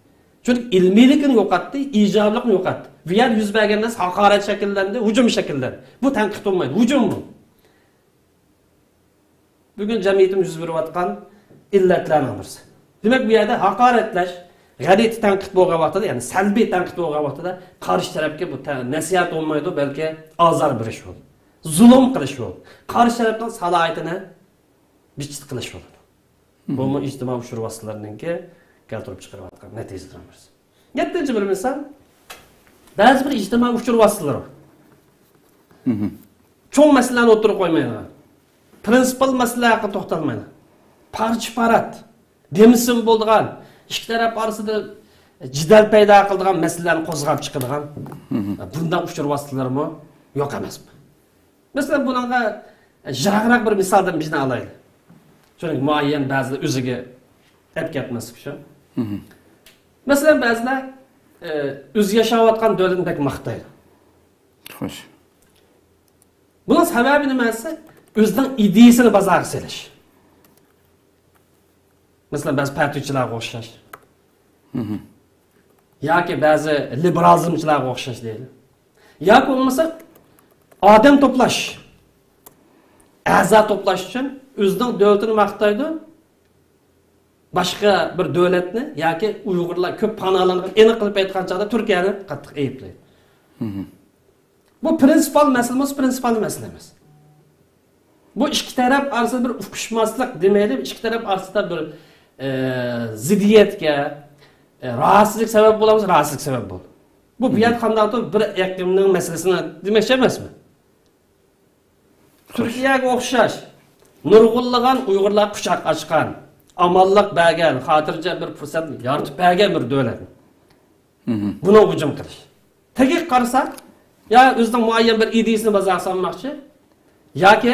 چۈنكى ئىلمىيلىكىنى يوقاتتى، ئىجابىيلىقنى يوقاتتى. بۇ يەردە يۈز بەرگەن نەرسە ھاقارەت شەكىللەندى، ھۇجۇم شەكىللەندى. بۇ تەنقىد بولمايدۇ، ھۇجۇم بۇ. بۈگۈن جەمئىيىتىمىز يۈز بېرىۋاتقان ئىللەتلەرنىڭ بىرسى. دېمەك، بۇ يەردە ھاقارەتلەش، غەلىتە تەنقىد بولغان ۋاقتىدا، يەنى سەلبىي تەنقىد بولغان ۋاقتىدا قارشى تەرەپكە بۇ تە-، نەسىھەت بولمايدۇ، بەلكى ئازار بېرىش بولىدۇ. زۇلۇم قىلىش بولىدۇ. قارشى تەرەپنىڭ سالاھىيىتىنى بىچىت قىلىش بولىدۇ. بۇمۇ ئىجتىمائىي ئۇچۇر ۋاسىتىلىرىنىڭكى كەلتۈرۈپ چىقىرىۋاتقان نەتىجىلىرىنىڭ بىرسى. يەتتىنچى بىر مىسال، بەزى بىر ئىجتىمائىي ئۇچۇر ۋاسىتىلىرى بار. چوڭ مەسىلىلەرنى ئوتتۇرىغا قويمايدىغان، پرىنسىپال مەسىلىلەر ھەققىدە توختالمايدىغان، پارچە-پارات، دېمىسىمۇ بولىدىغان، ئىككى تەرەپ ئارىسىدا جېدەل پەيدا قىلىدىغان مەسىلىلەرنى قوزغاپ چىقىدىغان بۇنداق ئۇچۇر ۋاسىتىلىرىمۇ يوق ئەمەسمۇ؟ مەسىلەن، بۇنىڭغا يىراقراق بىر مىسالدىن بىرنى ئالايلى. چۈنكى مۇئەييەن بەزىلەر ئۆزىگە ئەپ كەتمەسلىك ئۈچۈن. مەسىلەن، بەزىلەر، ئە، ئۆزى ياشاۋاتقان دۆلەتنى بەك ماختايدۇ. خوش. بۇنىڭ سەۋەبى نېمە دېسە، ئۆزىنىڭ ئىدىيىسىنى بازارغا سېلىش. مەسىلەن، بەزى پەتىۋىچىلارغا ئوخشاش. ياكى بەزى لىبېرالىزمچىلارغا ئوخشاش دەيلى. ياكى بولمىسا ئادەم توپلاش، ئەزا توپلاش ئۈچۈن ئۆزىنىڭ دۆلىتىنى ماختايدۇ، باشقا بىر دۆلەتنى ياكى ئۇيغۇرلار كۆپ پاناھلانغان، ئېنىق قىلىپ ئېيتقان چاغدا تۈركىيەنى قاتتىق ئەيىبلەيدۇ. بۇ پرىنسىپال مەسىلە بولسا، پرىنسىپال مەسىلە ئەمەس. بۇ ئىككى تەرەپ ئارىسىدا بىر ئۇقۇشماسلىق دېمەيلى، ئىككى تەرەپ ئارىسىدا بىر، ئە، زىددىيەتكە، ئە، راھەتسىزلىك سەۋەب بولامىز، راھەتسىزلىك سەۋەب بولدى. بۇ، بۇ يەردە قانداقتۇر بىر ئېقىمنىڭ مەسىلىسىنى دېمەكچى ئەمەسمەن. تۈركىيەگە ئوخشاش نۇرغۇنلىغان ئۇيغۇرلار قۇچاق ئاچقان، ئامانلىق بەرگەن، خاتىرجەم بىر پۇرسەت يارىتىپ بەرگەن بىر دۆلەت. بۇنىڭغا ھۇجۇم قىلىش. تېگىگە قارىساق، يا ئۆزىنىڭ مۇئەييەن بىر ئىدىيىسىنى بازارغا سالماقچى، ياكى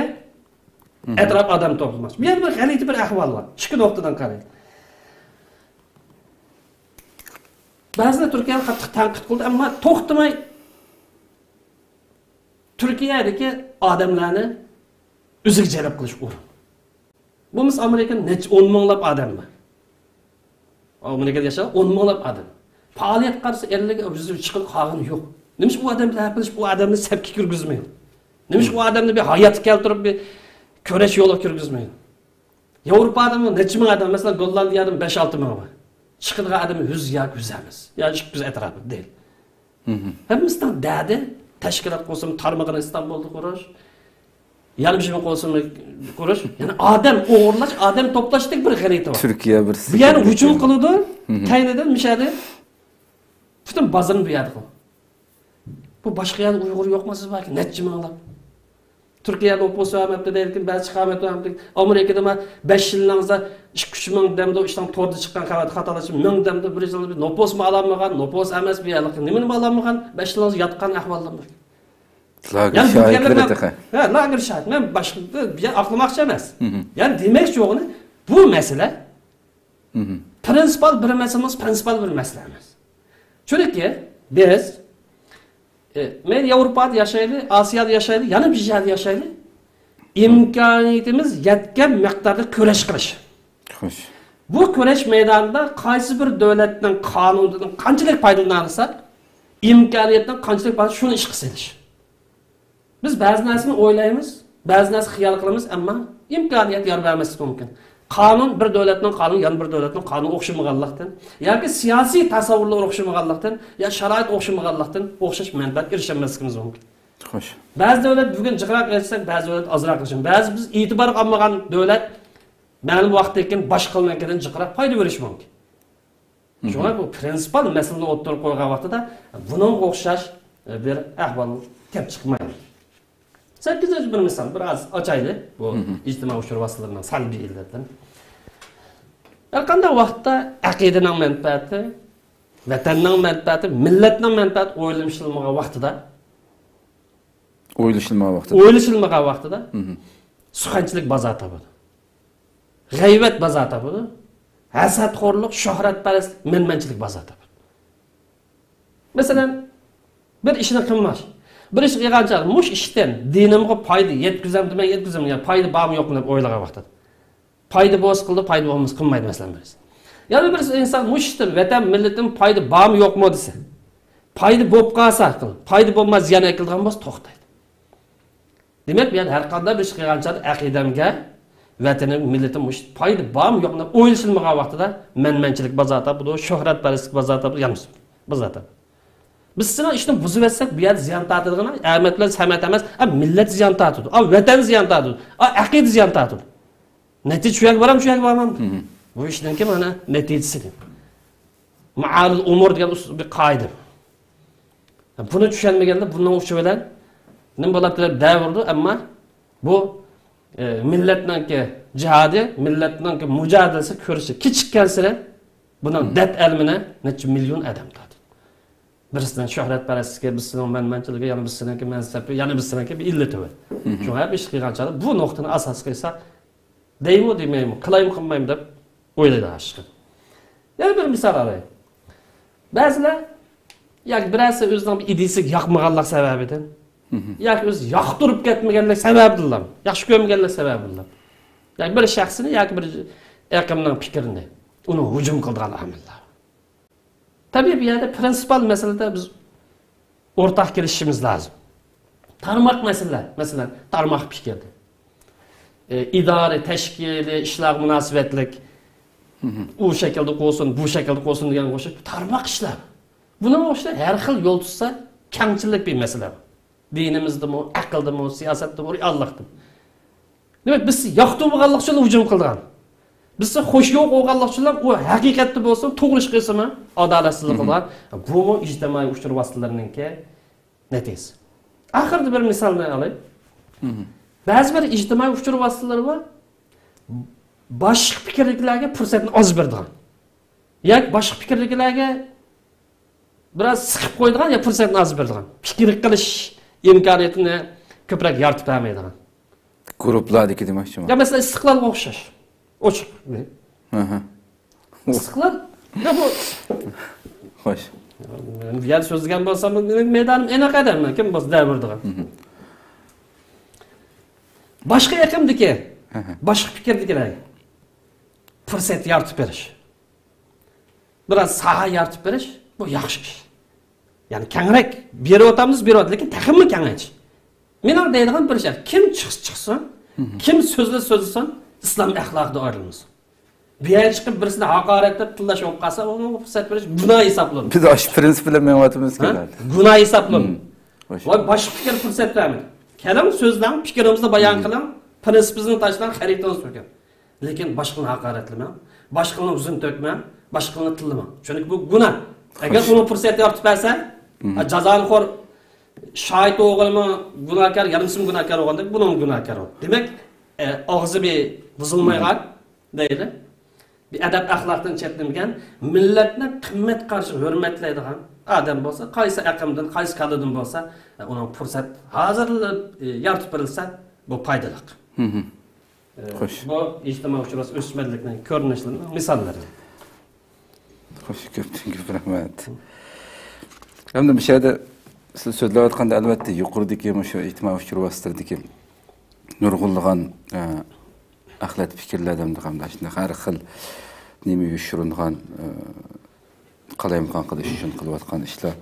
ئەتراپ ئادەم توپلىماقچى. بۇ يەردە بىر غەلىتە بىر ئەھۋال بار. ئىككى نۇقتىدىن قارايلى. بەزىلەر تۈركىيەنى قاتتىق تەنقىد قىلدى، ئەمما توختىماي تۈركىيەدىكى ئادەملەرنى ئۆزىگە جەلپ قىلىش ئورۇن. بولمىسا ئامېرىكىدا نەچچە ئون مىڭلاپ ئادەم بار. ئامېرىكىدا ياشاۋاتقان ئون مىڭلاپ ئادەم. پائالىيەت قارىسا ئەللىك يۈز چىقىپ قالغىنى يوق. نېمىشقا ئۇ ئادەم بىلەن گەپلىشىپ، ئۇ ئادەمنى سەپكە كىرگۈزمەيدۇ؟ نېمىشقا ئۇ ئادەمنى بىر ھاياتقا كەلتۈرۈپ، بىر كۈرەش يولىغا كىرگۈزمەيدۇ؟ ياۋروپادا نەچچە مىڭ ئادەم، مەسىلەن، گوللاندىيەدىمۇ بەش ئالتە مىڭ بار. چىقىدىغان ئادىمى يۈز ياكى يۈز ئەمەس. يا ئىككى يۈز ئەتراپىدا دەيلى. ھەممىسىنىڭ دەردى تەشكىلات قۇرسىمۇ، تارمىقىنى ئىستانبۇلدا قۇرۇش، يەنە بىر قۇرسىمۇ قۇرۇش. يەنى ئادەم ئوغرىلاش، ئادەم توپلاشتەك بىر غەلىتە بار. تۈركىيە بىر بۇ يەرنى ھۇجۇم قىلىدۇ، كەينىدىن مىشەدە پۈتۈن بازىرىنى بۇ يەردە قىلىدۇ. بۇ باشقا يەردە ئۇيغۇر يوقما سىز باركى؟ نەچچە مىڭلاپ. تۈركىيە نوپۇس ئۆمەپتۇ دەيدىكىن، بەزى چىقارمەپتۇ ئەمدى. ئامېرىكىدىمۇ بەش يىلنىڭزا ئىككى ئۈچ مىڭ دەمدۇ، ئىشتان توردا چىققان خەۋەر خاتالاشىپ، مىڭ دەمدۇ، بىر يىل بىر نوپۇسمۇ ئالالمىغان، نوپۇس ئەمەس بۇ يەرلىك نېمىنىمۇ ئالالمىغان، بەش يىلنىڭزا ياتقان ئەھۋاللار بار. لاگېر شاھىتلىرى تېخى. ھە، لاگېر شاھىت. مەن باشقا بۇ يەر ئاقلىماقچى ئەمەس. يەنى دېمەكچى بولغىنى، بۇ مەسىلە پرىنسىپال بىر مەسىلە ئەمەس، پرىنسىپال بىر مەسىلە ئەمەس. چۈنكى بىز، ئە، مەيلى ياۋروپادا ياشايلى، ئاسىيادا ياشايلى، يەنە بىر يەردە ياشايلى، ئىمكانىيىتىمىز يەتكەن مىقداردا كۈرەش قىلىش. خوش. بۇ كۈرەش مەيدانىدا قايسى بىر دۆلەتنىڭ قانۇنىدىن قانچىلىك پايدىلىنالىساق، ئىمكانىيەتنىڭ قانچىلىك بار، شۇنى ئىشقا سېلىش. بىز بەزى نەرسىنى ئويلايمىز، بەزى نەرسە خىيال قىلىمىز، ئەمما ئىمكانىيەت يار بەرمەسلىكى مۇمكىن. قانۇن، بىر دۆلەتنىڭ قانۇنى يەنە بىر دۆلەتنىڭ قانۇنىغا ئوخشىمىغانلىقتىن ياكى سىياسىي تەسەۋۋۇرلار ئوخشىمىغانلىقتىن يا شارائىت ئوخشىمىغانلىقتىن ئوخشاش مەنپەئەتكە ئېرىشەلمەسلىكىمىز مۇمكىن. خوش. بەزى دۆلەت بۈگۈن جىقراق ئېرىشسەك، بەزى دۆلەت ئازراق ئېرىشىدۇ. بەزى بىز ئېتىبارغا ئالمىغان دۆلەت مەلۇم ۋاقىتتىن كېيىن باشقىلارنىڭكىدىن جىقراق پايدا بېرىشى مۇمكىن. شۇڭا بۇ پرىنسىپال مەسىلىنى ئوتتۇرىغا قويغان ۋاقتىدا بۇنىڭغا ئوخشاش بىر ئەھۋال كەپ چىقمايدۇ. سەككىزىنچى بىر مىسال، بىر ئاز ئاچايلى بۇ ئىجتىمائىي ئۇچۇر ۋاسىتىلىرىنىڭ سەلبىي ئىللىتىنى. ھەر قانداق ۋاقىتتا ئەقىدىنىڭ مەنپەئەتى، ۋەتەننىڭ مەنپەئەتى، مىللەتنىڭ مەنپەئەتى ئويلىشىلمىغان ۋاقتىدا، ئويلىشىلمىغان ۋاقتىدا. ئويلىشىلمىغان ۋاقتىدا سۇخەنچىلىك بازار تاپىدۇ. غەيۋەت بازار تاپىدۇ. ھەسەتخورلۇق، شۆھرەتپەرەسلىك، مەنمەنچىلىك بازار تاپىدۇ. مەسىلەن، بىر ئىشنى قىلماش. بىر ئىش قىلغان چاغدا مۇشۇ ئىشتىن دىنىمغا پايدا يەتكۈزەمدىمەن، يەتكۈزەمدىمەن، يا پايدا بارمۇ يوقمۇ دەپ ئويلىغان ۋاقتىدا. پايدا بولسا قىلىدۇ، پايدا بولمىسا قىلمايدۇ، مەسىلەن، بىرسى. يەنە بىرسى ئىنسان مۇشۇ ئىشتىن ۋەتەن، مىللىتىم پايدا بارمۇ يوقمۇ دېسە، پايدا بولۇپ قالسا قىل، پايدا بولماي زىيان ئەكېلىدىغان بولسا توختايدۇ. دېمەك، بۇ يەردە ھەر قانداق بىر ئىش قىلغان چاغدا ئەقىدەمگە، ۋەتىنىم، مىللىتىم مۇشۇ پايدا بارمۇ يوقمۇ دەپ ئويلىشىلمىغان ۋاقتىدا مەنمەنچىلىك بازار تاپىدۇ، شۆھرەتپەرەسلىك بازار تاپىدۇ، يانمىسۇن بازار تاپىدۇ. بىز سېنىڭ ئىشنى بۇزۇۋەتسەك، بۇ يەردە زىيان تارتىدىغىنى ئەمەت بىلەن سەمەت ئەمەس، ئا، مىللەت زىيان تارتىدۇ، ئا، ۋەتەن زىيان تارتىدۇ، ئا، ئەقىدە زىيان تارتىدۇ. نەتىجە شۇ يەرگە بارامدۇ، شۇ يەرگە بارمامدۇ؟ بۇ ئىشنىڭكى مانا نەتىجىسى. مائالىل ئۇمۇر دېگەن ئۇس-، بىر قائىدە. بۇنى چۈشەنمىگەندە بۇنىڭ ئۇچى بىلەن نېمە بولۇپتۇ دەپ دەۋرىدۇ، ئەمما بۇ، ئە، مىللەتنىڭكى جىھادى، مىللەتنىڭكى مۇجادىلىسى، كۈرىشى كېچىككەنسېرى بۇنىڭ دەرد ئەلىمىنى نەچچە مىليون ئادەم تارتىدۇ. بىرسىنىڭ شۆھرەتپەرەسلىكى، بىرسىنىڭ مەنمەنچىلىكى، يەنە بىرسىنىڭكى مەنسەپى، يەنە بىرسىنىڭكى بىر ئىللىتى بار. شۇڭا ھەر بىر ئىش قىلغان چاغدا بۇ نۇقتىنى ئاساس قىلسا، دەيمۇ دېمەيمۇ، قىلايمۇ قىلمايمۇ دەپ ئويلايدۇ ئاشۇ. يەنە بىر مىسال ئالاي. بەزىلەر ياكى بىرەرسى ئۆزىنىڭ بىر ئىدىيىسىگە ياقمىغانلىق سەۋەبىدىن، ياكى ئۆزى ياقتۇرۇپ كەتمىگەنلىك سەۋەبىدىنلا، ياخشى كۆرمىگەنلىك سەۋەبىدىنلا، ياكى بىر شەخسنى ياكى بىر ئېقىمنىڭ پىكرىنى، ئۇنى ھۇجۇم قىلىدىغان ئامىللار. تەبىئىي، بۇ يەردە پرىنسىپال مەسىلىدە بىز ئورتاق كېلىشىشىمىز لازىم. تارماق مەسىلىلەر، مەسىلەن، تارماق پىكىردە، ئى، ئىدارە، تەشكىلىي ئىشلارغا مۇناسىۋەتلىك، ئۇ شەكىلدە قويسۇن، بۇ شەكىلدە قويسۇن دېگەنگە ئوخشاش تارماق ئىشلار. بۇنىڭغا ئوخشاش ھەر خىل يول تۇتسا، كەڭچىلىك بىر مەسىلە. دىنىمىزدىمۇ، ئەقىلدىمۇ، سىياسەتتىمۇ، رېئاللىقتىمۇ. دېمەك، بىز ياقتۇرمىغانلىق ئۈچۈن ھۇجۇم قىلغان. بىز خوش يوق بولغانلىق ئۈچۈن ئۇ ھەقىقەتتە بولسۇن، توغرا ئىش قىلسىمۇ، ئادالەتسىزلىك قىلغان. بۇمۇ ئىجتىمائىي ئۇچۇر ۋاسىتىلىرىنىڭكى نەتىجىسى. ئاخىرىدا بىر مىسالنى ئالاي. بەزى بىر ئىجتىمائىي ئۇچۇر ۋاسىتىلىرى بار، باشقا پىكىردىكىلەرگە پۇرسەتنى ئاز بېرىدىغان ياكى باشقا پىكىردىكىلەرگە بىراز سىقىپ قويىدىغان يا پۇرسەتنى ئاز بېرىدىغان، پىكىر قىلىش ئىمكانىيىتىنى كۆپرەك يارىتىپ بەرمەيدىغان. گۇرۇپپىلاردىكى دېمەكچىمۇ؟ يا مەسىلەن، ئىستىقلالغا ئوخشاش. ئوچۇق. ئىستىقلال، يا بۇ خوش. يەنە سۆزلىگەن بولسام، مېنىڭ مەيدانىم ئېنىق ئادەم، كىم بولسا دەۋېرىدىغان. باشقا ئېقىمدىكى، باشقا پىكىردىكىلەرگە پۇرسەت يارىتىپ بېرىش. بىراز ساھە يارىتىپ بېرىش، بۇ ياخشى ئىش. يەنى كەڭرەك بېرىۋاتامىز، بېرىۋاتىمىز، لېكىن تېخىمۇ كېڭەيتىش. مېنىڭ دەيدىغان بىر شەرت، كىم چىقسا چىقسۇن، كىم سۆزلىسە سۆزلىسۇن، ئىسلام ئەخلاقىدا ئايرىلمىسۇن. بۇ يەرگە چىقىپ بىرسىنى ھاقارەتلەپ تىللاش بولۇپ قالسا، ئۇنىڭغا پۇرسەت بېرىش گۇناھ ھېسابلىنىدۇ. بىز ئاشۇ پرىنسىپ بىلەن مېڭىۋاتىمىزكەن ھە؟ ھازىر. گۇناھ ھېسابلىنىدۇ. ۋاي، باشقا پىكىر پۇرسەت بەرمەيدۇ. كېلىڭ، سۆزلەڭ، پىكرىڭىزنى بايان قىلىڭ، پرىنسىپىڭىزنى تاشلاڭ، خەرىتىڭىزنى تۆكۈڭ. لېكىن باشقىلارنى ھاقارەتلىمەڭ، باشقىلارنىڭ يۈزىنى تۆكمەڭ، باشقىلارنى تىللىماڭ. چۈنكى بۇ گۇناھ. ئەگەر ئۇنىڭ پۇرسەت يارىتىپ بەرسە، جازانىخور شاھىت ئوغلىمۇ گۇناھكار، يارىمىسىمۇ گۇناھكار بولغاندەك، بۇنىڭ گۇناھكار بولدى. دېمەك، ئە، ئاغزى بىر بۇزۇلمايدىغان دەيلى. بىر ئەدەپ ئەخلاقتىن چەتنىمىگەن، مىللەتنىڭ قىممەت قارىشىنى ھۆرمەتلەيدىغان ئادەم بولسا، قايسى ئەقىمدىن، قايسى كاللىدىن بولسا، ئە، ئۇنىڭ پۇرسەت ھازىرلا، ئە، يارىتىپ بېرىلسە، بۇ پايدىلىق. ئە، خوش. بۇ ئىجتىمائىي ئۇچراشما ئۆسۈشمەنلىكنىڭ كۆرۈنۈشلىرىنىڭ مىساللىرى. خوش، كۆپتىن كۆپ رەھمەت. ئەمدى بۇ يەردە سىز سۆزلەۋاتقاندا، ئەلۋەتتە، يۇقىرىدىكى مۇشۇ ئىجتىمائىي ئۇچۇر ۋاسىتىلىرىدىكى نۇرغۇنلىغان، ئە، ئەخلەت پىكىرلەر دەمدىغان شۇنداق ھەر خىل نېمە يوشۇرۇنغان، ئە، قالايمىقان قىلىش ئۈچۈن قىلىۋاتقان ئىشلار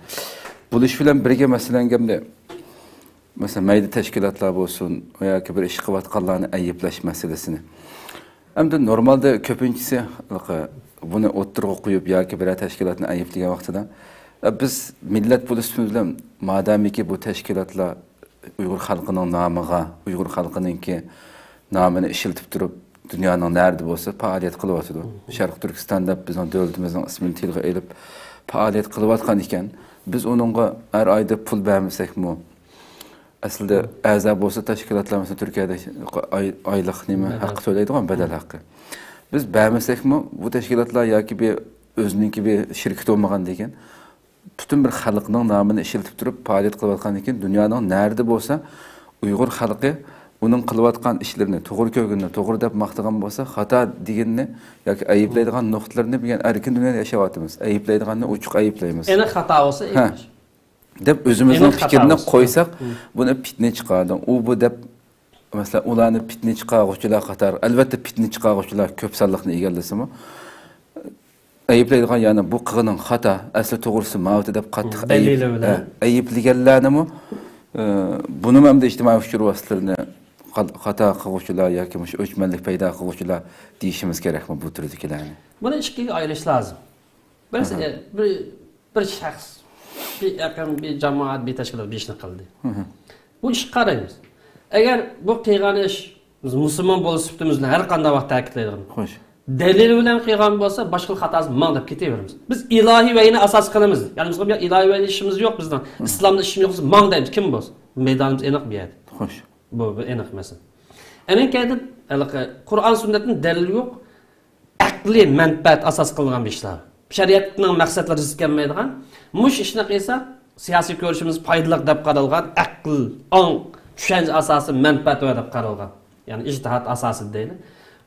بولۇش بىلەن بىرگە، مەسىلەن، ئەمدى مەسىلەن، مەيدە تەشكىلاتلار بولسۇن ياكى بىر ئىش قىلىۋاتقانلارنى ئەيىبلەش مەسىلىسىنى. ئەمدى نورمالدا كۆپىنچىسى بۇنى ئوتتۇرىغا قويۇپ ياكى بىرەر تەشكىلاتنى ئەيىبلىگەن ۋاقتىدا، بىز مىللەت بولۇش بىلەن، مادامىكى بۇ تەشكىلاتلار ئۇيغۇر خەلقىنىڭ نامىغا، ئۇيغۇر خەلقىنىڭكى نامىنى ئىشلىتىپ تۇرۇپ، دۇنيانىڭ نەرىدە بولسا پائالىيەت قىلىۋاتىدۇ. شەرقىي تۈركىستان دەپ بىزنىڭ دۆلىتىمىزنىڭ ئىسمىنى تىلغا ئېلىپ پائالىيەت قىلىۋاتقان ئىكەن، بىز ئۇنىڭغا ھەر ئايدا پۇل بەرمىسەكمۇ، ئەسلىدە ئەزا بولسا تەشكىلاتلار، مەسىلەن، تۈركىيەدە ئاي-، ئايلىق نېمە ھەققى تۆلەيدىغان، بەدەل ھەققى. بىز بەرمىسەكمۇ، بۇ تەشكىلاتلار ياكى بىر ئۆزىنىڭكى بىر شىركىتى بولمىغاندىكىن، پۈتۈن بىر خەلقنىڭ نامىنى ئىشلىتىپ تۇرۇپ پائالىيەت قىلىۋاتقاندىكىن، دۇنيانىڭ نەرىدە بولسا ئۇيغۇر خەلقى ئۇنىڭ قىلىۋاتقان ئىشلىرىنى توغرا كۆرگىنىنى توغرا دەپ ماختىغان بولسا، خاتا دېگىنىنى ياكى ئەيىبلەيدىغان نۇقتىلىرىنى بىلگەن ئەركىن دۇنيادا ياشاۋاتىمىز. ئەيىبلەيدىغاننى ئوچۇق ئەيىبلەيمىز. ئېنىق خاتا بولسا ھە. ئەيىبلەش. دەپ ئۆزىمىزنىڭ ئېنىق خاتا پىكرىنى بولسا. قويساق، ھە. بۇنى پىتنە چىقاردى، ئۇ بۇ دەپ، مەسىلەن، ئۇلارنى پىتنە چىقارغۇچىلار قاتارىغا، ئەلۋەتتە، پىتنە چىقارغۇچىلار كۆپ سانلىقنى ئىگىلىسىمۇ، ئەيىبلەيدىغان، يەنى بۇ قىلغىنىڭ خاتا، ئەسلى توغرىسى ماۋۇ دەپ قاتتىق دەلىلى ئەيىب-، بىلەن. ھە، ئەيىبلىگەنلەرنىمۇ، ئە، بۇنىمۇ ئەمدى ئىجتىمائىي ئۇچۇر ۋاسىتىلىرىنى خا-، خاتا قىلغۇچىلار ياكى مۇشۇ ئۆچمەنلىك پەيدا قىلغۇچىلار دېيىشىمىز كېرەكمۇ بۇ تۈردىكىلەرنى؟ بۇنى ئىككىگە ئايرىش لازىم. بىرسى، ئاھا. ئە، بىر، بىر شەخس، بىر ئېقىم، بىر جامائەت، بىر تەشكىلات بىر ئىشنى قىلدى. بۇ ئىشقا قارايمىز. ئەگەر بۇ قىلغان ئىش، بىز مۇسۇلمان بولۇش سۈپىتىمىز بىلەن ھەر قانداق ۋاقىت تەكىتلەيدىغان. خوش. دەلىل بىلەن قىلغان بولسا، باشقىلار خاتاسى ماڭ دەپ كېتىۋېرىمىز. بىز ئىلاھىي ۋەھىينى ئاساس قىلىمىز. يەنى بىز ئىلاھىي ۋەھىيدە ئىشىمىز يوق بىزنىڭ. ئىسلامدا ئىشىم يوق دېسە، ماڭ دەيمىز. كىم بولسا، مەيدانىمىز ئېنىق بۇ يەردە. خوش. بۇ، بۇ ئېنىق مەسىلە. ئەنىڭ كەينىدىن، ھېلىقى قۇرئان سۈننەتتىن دەلىل يوق. ئەقلىي مەنپەئەت ئاساس قىلىنغان بىر ئىشلار. شەرىئەتنىڭ مەقسەتلىرى زىت كەلمەيدىغان، مۇشۇ ئىشنى قىلسا، سىياسىي كۆرۈشىمىز پايدىلىق دەپ قارالغان، ئەقىل، ئاڭ، چۈشەنچە ئاساسى مەنپەئەت ۋە دەپ قارالغان. يەنى ئىجتىھات ئاساسىدا دەيلى.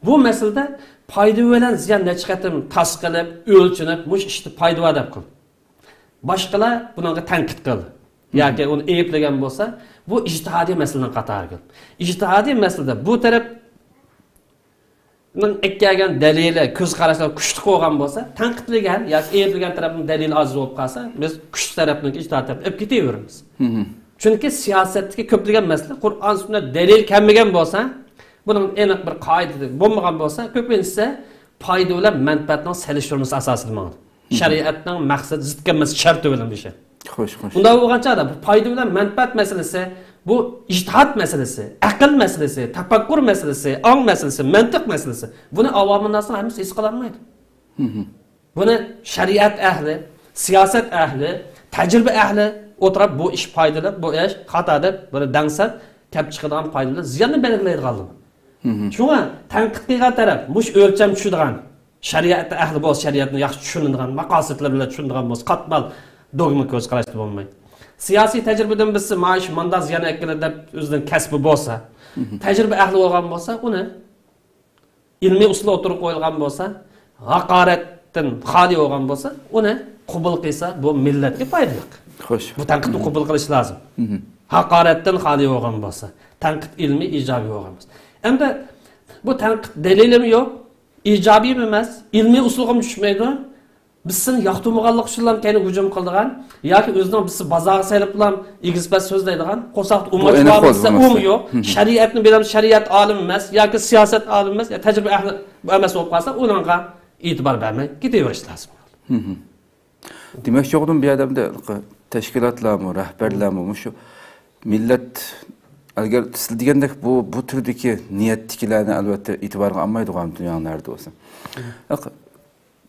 بۇ مەسىلىدە پايدا بىلەن زىيان نەچچە قېتىم تاس قىلىپ، ئۆلچىنىپ، مۇشۇ ئىشتا پايدا بار دەپ قىل. باشقىلار بۇنىڭغا تەنقىد قىلدى. ياكى ئۇنى ئەيىبلىگەن بولسا، بۇ ئىجتىھادىي مەسىلىنىڭ قاتارىغا كىرىدۇ. ئىجتىھادىي مەسىلىدە بۇ تەرەپ ئەكەلگەن دەلىلى، كۆز قاراشلار كۈچلۈك بولغان بولسا، تەنقىدلىگەن ياكى ئەيىبلىگەن تەرەپنىڭ دەلىلى ئاجىز بولۇپ قالسا، بىز كۈچلۈك تەرەپنىڭكى، ئىجتىھات تەرەپنى ئېلىپ كېتىۋېرىمىز. چۈنكى سىياسەتتىكى كۆپلىگەن مەسىلە، قۇرئان، سۈننەت دەلىل كەلمىگەن بولسا، بۇنىڭ ئېنىق بىر قائىدىسى بولمىغان بولسا، كۆپىنچىسى پايدا بىلەن مەنپەئەتنىڭ سېلىشتۇرمىسى ئاساسىدا ماڭىدۇ. شەرىئەتنىڭ مەقسەت زىت كەلمەس شەرتى بىلەن بىر شەرت. خوش، خوش. ئۇنداق بولغان چاغدا بۇ پايدا بىلەن مەنپەئەت مەسىلىسى، بۇ ئىجتىھات مەسىلىسى، ئەقىل مەسىلىسى، تەپەككۇر مەسىلىسى، ئاڭ مەسىلىسى، مەنتىق مەسىلىسى. بۇنى ئاۋامىنناسنىڭ ھەممىسى ھېس قىلالمايدۇ. بۇنى شەرىئەت ئەھلى، سىياسەت ئەھلى، تەجرىبە ئەھلى ئولتۇرۇپ، بۇ ئىش پايدىلىق، بۇ ئىش خاتا دەپ، بۇنى دەڭسەپ كەپ چىقىدىغان پايدا بىلەن زىياننى بەلگىلەيدىغانلىقى. شۇڭا تەنقىد قىلغان تەرەپ مۇشۇ ئۆلچەم چۈشىدىغان، شەرىئەتتە ئەھلى بولسا، شەرىئەتنى ياخشى چۈشىنىدىغان، مەقاسىتلىرى بىلەن چۈشىنىدىغان بولسا، قاتمال دوگما كۆز قاراشتا بولماي. سىياسىي تەجرىبىدىن بىلسە، مانا شۇ مانداق زىيان ئەكىلىدۇ دەپ ئۆزىنىڭ كەسپى بولسا، تەجرىبە ئەھلى بولغان بولسا، ئۇنى ئىلمىي ئۇسۇل ئوتتۇرىغا قويۇلغان بولسا، ھاقارەتتىن خالىي بولغان بولسا، ئۇنى قوبۇل قىلسا، بۇ مىللەتكە پايدىلىق. خوش. بۇ تەنقىدنى قوبۇل قىلىش لازىم. ھاقارەتتىن خالىي بولغان بولسا، تەنقىد ئىلمىي، ئىجابىي بولغان بولسا. ئەمدى بۇ تەنقىد دەلىلىمۇ يوق، ئىجابىيمۇ ئەمەس، ئىلمىي ئۇسۇلغىمۇ چۈشمەيدۇ. بىز سېنى ياقتۇرمىغانلىق ئۈچۈنلا كەينىگە ھۇجۇم قىلىدىغان ياكى ئۆزىنىڭ بىزنى بازارغا سېلىپلا ئېگىز-پەس سۆزلەيدىغان، قورساقتا ئۇماچ بار دېسە، ئۇمۇ يوق. شەرىئەتنى بىلەم، شەرىئەت ئالىمى ئەمەس ياكى سىياسەت ئالىمى ئەمەس، يا تەجرىبە ئەھلى ئەمەس بولۇپ قالسا، ئۇنىڭغا ئېتىبار بەرمەي كېتىۋېرىش لازىم. دېمەكچى بولغىنىم، بۇ يەردە ئەمدى تەشكىلاتلارمۇ، رەھبەرلەرمۇ مۇشۇ مىللەت، ئەگەر سىز دېگەندەك بۇ، بۇ تۈردىكى نىيەتتىكىلەرنى ئەلۋەتتە ئېتىبارغا ئالمايدىغان دۇنيانىڭ نەرىدە بولسۇن.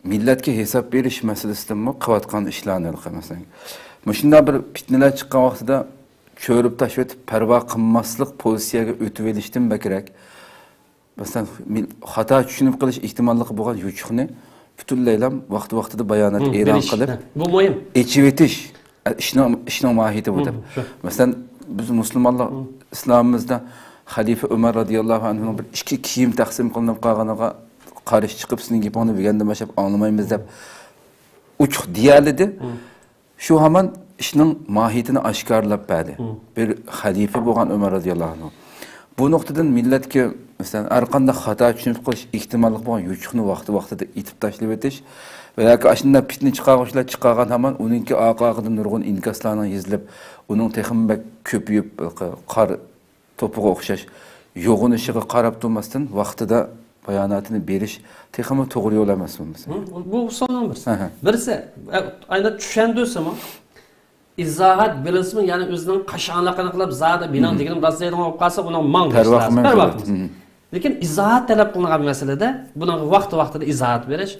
مىللەتكە ھېساب بېرىش مەسىلىسىدىنمۇ قىلىۋاتقان ئىشلارنى، مەسىلەن، مۇشۇنداق بىر پىتنىلەر چىققان ۋاقتىدا چۆرۈپ تاشلىۋېتىپ، پەرۋا قىلماسلىق پوزىتسىيەگە ئۆتۈۋېلىشتىن بەكرەك، مەسىلەن، مىل-، خاتا چۈشىنىپ قېلىش ئېھتىماللىقى بولغان يوچۇقنى پۈتۈنلەيلا ۋاقتى-ۋاقتىدا بايانات ئېلان قىلىپ، بۇ مۇھىم. ئېچىۋېتىش، ئە، ئىشنىڭ، ئىشنىڭ ماھىيىتى بۇ دەپ. مەسىلەن، بىز مۇسۇلمانلار ئىسلامىمىزدا خەلىپە ئۆمەر رازىياللاھۇ ئەنھۇنىڭ بىر ئىككى كىيىم تەقسىم قىلىنىپ قالغىنىغا قارشى چىقىپ، سېنىڭ گېپىڭنى بۈگۈندىن باشلاپ ئاڭلىمايمىز دەپ ئوچۇق دېيەلىدى. شۇ ھامان ئىشنىڭ ماھىيىتىنى ئاشكارىلاپ بەردى. بىر خەلىپە بولغان ئۆمەر رازىياللاھۇ ئەنھۇ. بۇ نۇقتىدىن مىللەتكە، مەسىلەن، ھەرقانداق خاتا چۈشىنىپ قېلىش ئېھتىماللىقى بولغان يوچۇقنى ۋاقتى-ۋاقتىدا ئېتىپ تاشلىۋېتىش ۋە ياكى ئاشۇنداق پىتنە چىقارغۇچىلار چىقارغان ھامان ئۇنىڭكى ئارقا-ئارقىدىن نۇرغۇن ئىنكاسلارنىڭ يېزىلىپ، ئۇنىڭ تېخىمۇ بەك كۆپىيىپ، قار توپىغا ئوخشاش يوغىنىشىغا قاراپ تۇرماستىن، ۋاقتىدا باياناتىنى بېرىش تېخىمۇ توغرا يول ئەمەسمۇ، مەسىلەن؟ بۇ ئۇسۇلنىڭ بىرسى. بىرسى، ئە، ئاينا چۈشەندۈرسىمۇ، ئىزاھات بېرىلسىمۇ، يەنى ئۆزىنىڭ قاشاڭلىقىنى قىلىپ، زادى مېنىڭ دېگىنىم راست دەيدىغان بولۇپ قالسا، ئۇنىڭ ماڭ دېيىش لازىم. پەرۋا قىلمايدۇ. لېكىن ئىزاھات تەلەپ قىلىنغان مەسىلىدە بۇنىڭغا ۋاقتى-ۋاقتىدا ئىزاھات بېرىش،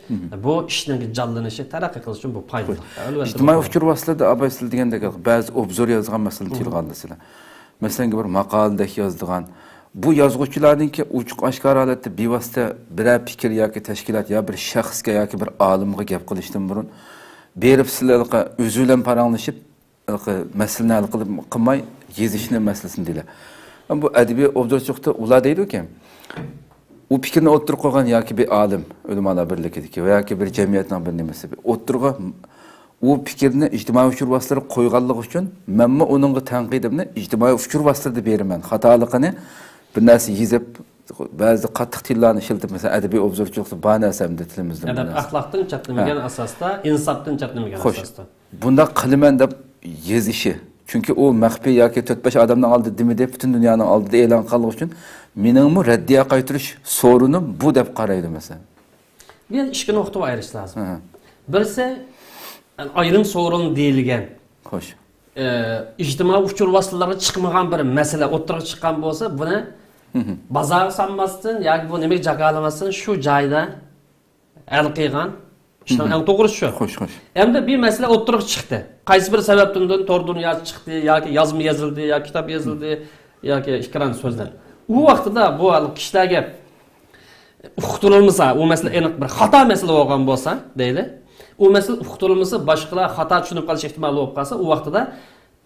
بۇ ئىشنىڭ جانلىنىشى، تەرەققىي قىلىشى ئۈچۈن بۇ پايدىلىق. ئەلۋەتتە، ئىجتىمائىي ئۇچۇر ۋاسىتىلىرىدە، ئاباي، سىز دېگەندەك بەزى ئوبزور يازغان مەسىلىنى تىلغا ئالدى سىلەر. مەسىلەن، بىر ماقالىدەك يازىدىغان، بۇ يازغۇچىلارنىڭكى ئوچۇق-ئاشكارا ھالەتتە بىۋاسىتە بىرەر پىكىر ياكى تەشكىلات يا بىر شەخسكە ياكى بىر ئالىمغا گەپ قىلىشتىن بۇرۇن، بېرىپ سىلەرگە ئۆزى بىلەن پاراڭلىشىپ، مەسىلىنى ھەل قىلىپ قىلماي يېزىشنى مەسىلىسىنى دېيىلە. بۇ ئەدەبىي ئوبزورچىلىقتا ئۇلار دەيدۇكى، ئۇ پىكىرنى ئوتتۇرىغا قويغان ياكى بىر ئالىم، ئۆلىمالار بىرلىكىدىكى ۋە ياكى بىر جەمئىيەتنىڭ بىر نېمىسى ئوتتۇرىغا ئۇ پىكىرنى ئىجتىمائىي ئۇچۇر ۋاسىتىلىرىغا قويغانلىقى ئۈچۈن مەنمۇ ئۇنىڭغا تەنقىدىمنى ئىجتىمائىي ئۇچۇر ۋاسىتىلىرىدا بېرىمەن. خاتالىقىنى بىر نەرسە يېزىپ، بەزىدە قاتتىق تىللارنى ئىشلىتىپ، مەسىلەن، ئەدەبىي ئوبزورچىلىقتا بار نەرسە ئەمدى تىلىمىزدا. ئەدەپ ئەخلاقتىن چەتنىمىگەن ئاساستا، ئىنساپتىن چەتنىمىگەن ئاساستا. بۇنداق قىلىمەن دەپ يېزىشى. چۈنكى ئۇ مەخپىي ياكى تۆت-بەش ئادەمنىڭ ئالدىدا دېمىدى، پۈتۈن دۇنيانىڭ ئالدىدا ئېلان قىلغان ئۈچۈن مېنىڭمۇ رەددىيە قايتۇرۇش سورۇنۇم بۇ دەپ قارايدۇ، مەسىلەن. بۇ يەردە ئىككى نۇقتىغا ئايرىش لازىم. بىرسى، ئايرىم سورۇن دېيىلگەن. خوش. ئە، ئىجتىمائىي ئۇچۇر ۋاسىتىلىرىغا چىقمىغان بىر مەسىلە ئوتتۇرىغا چىققان بولسا، بۇنى بازارغا سالماستىن ياكى بۇ نېمىگە جاكارلىماستىن شۇ جايدا ھەل قىلغان ئىشنىڭ ئەڭ توغرىسى شۇ. خوش، خوش. ئەمدى بىر مەسىلە ئوتتۇرىغا چىقتى. قايسى بىر سەۋەبتىندۇر تور دۇنياسى چىقتى ياكى يازما يېزىلدى ياكى كىتاب يېزىلدى ياكى ئىكرام سۆزلەر. ئۇ ۋاقتىدا بۇ ھال كىشىلەرگە ئۇقتۇرۇلمىسا، ئۇ مەسىلە ئېنىق بىر خاتا مەسىلە بولغان بولسا، دەيلى. ئۇ مەسىلە ئۇقتۇرۇلمىسا، باشقىلار خاتا چۈشىنىپ قېلىش ئېھتىمالى بولۇپ قالسا، ئۇ ۋاقتىدا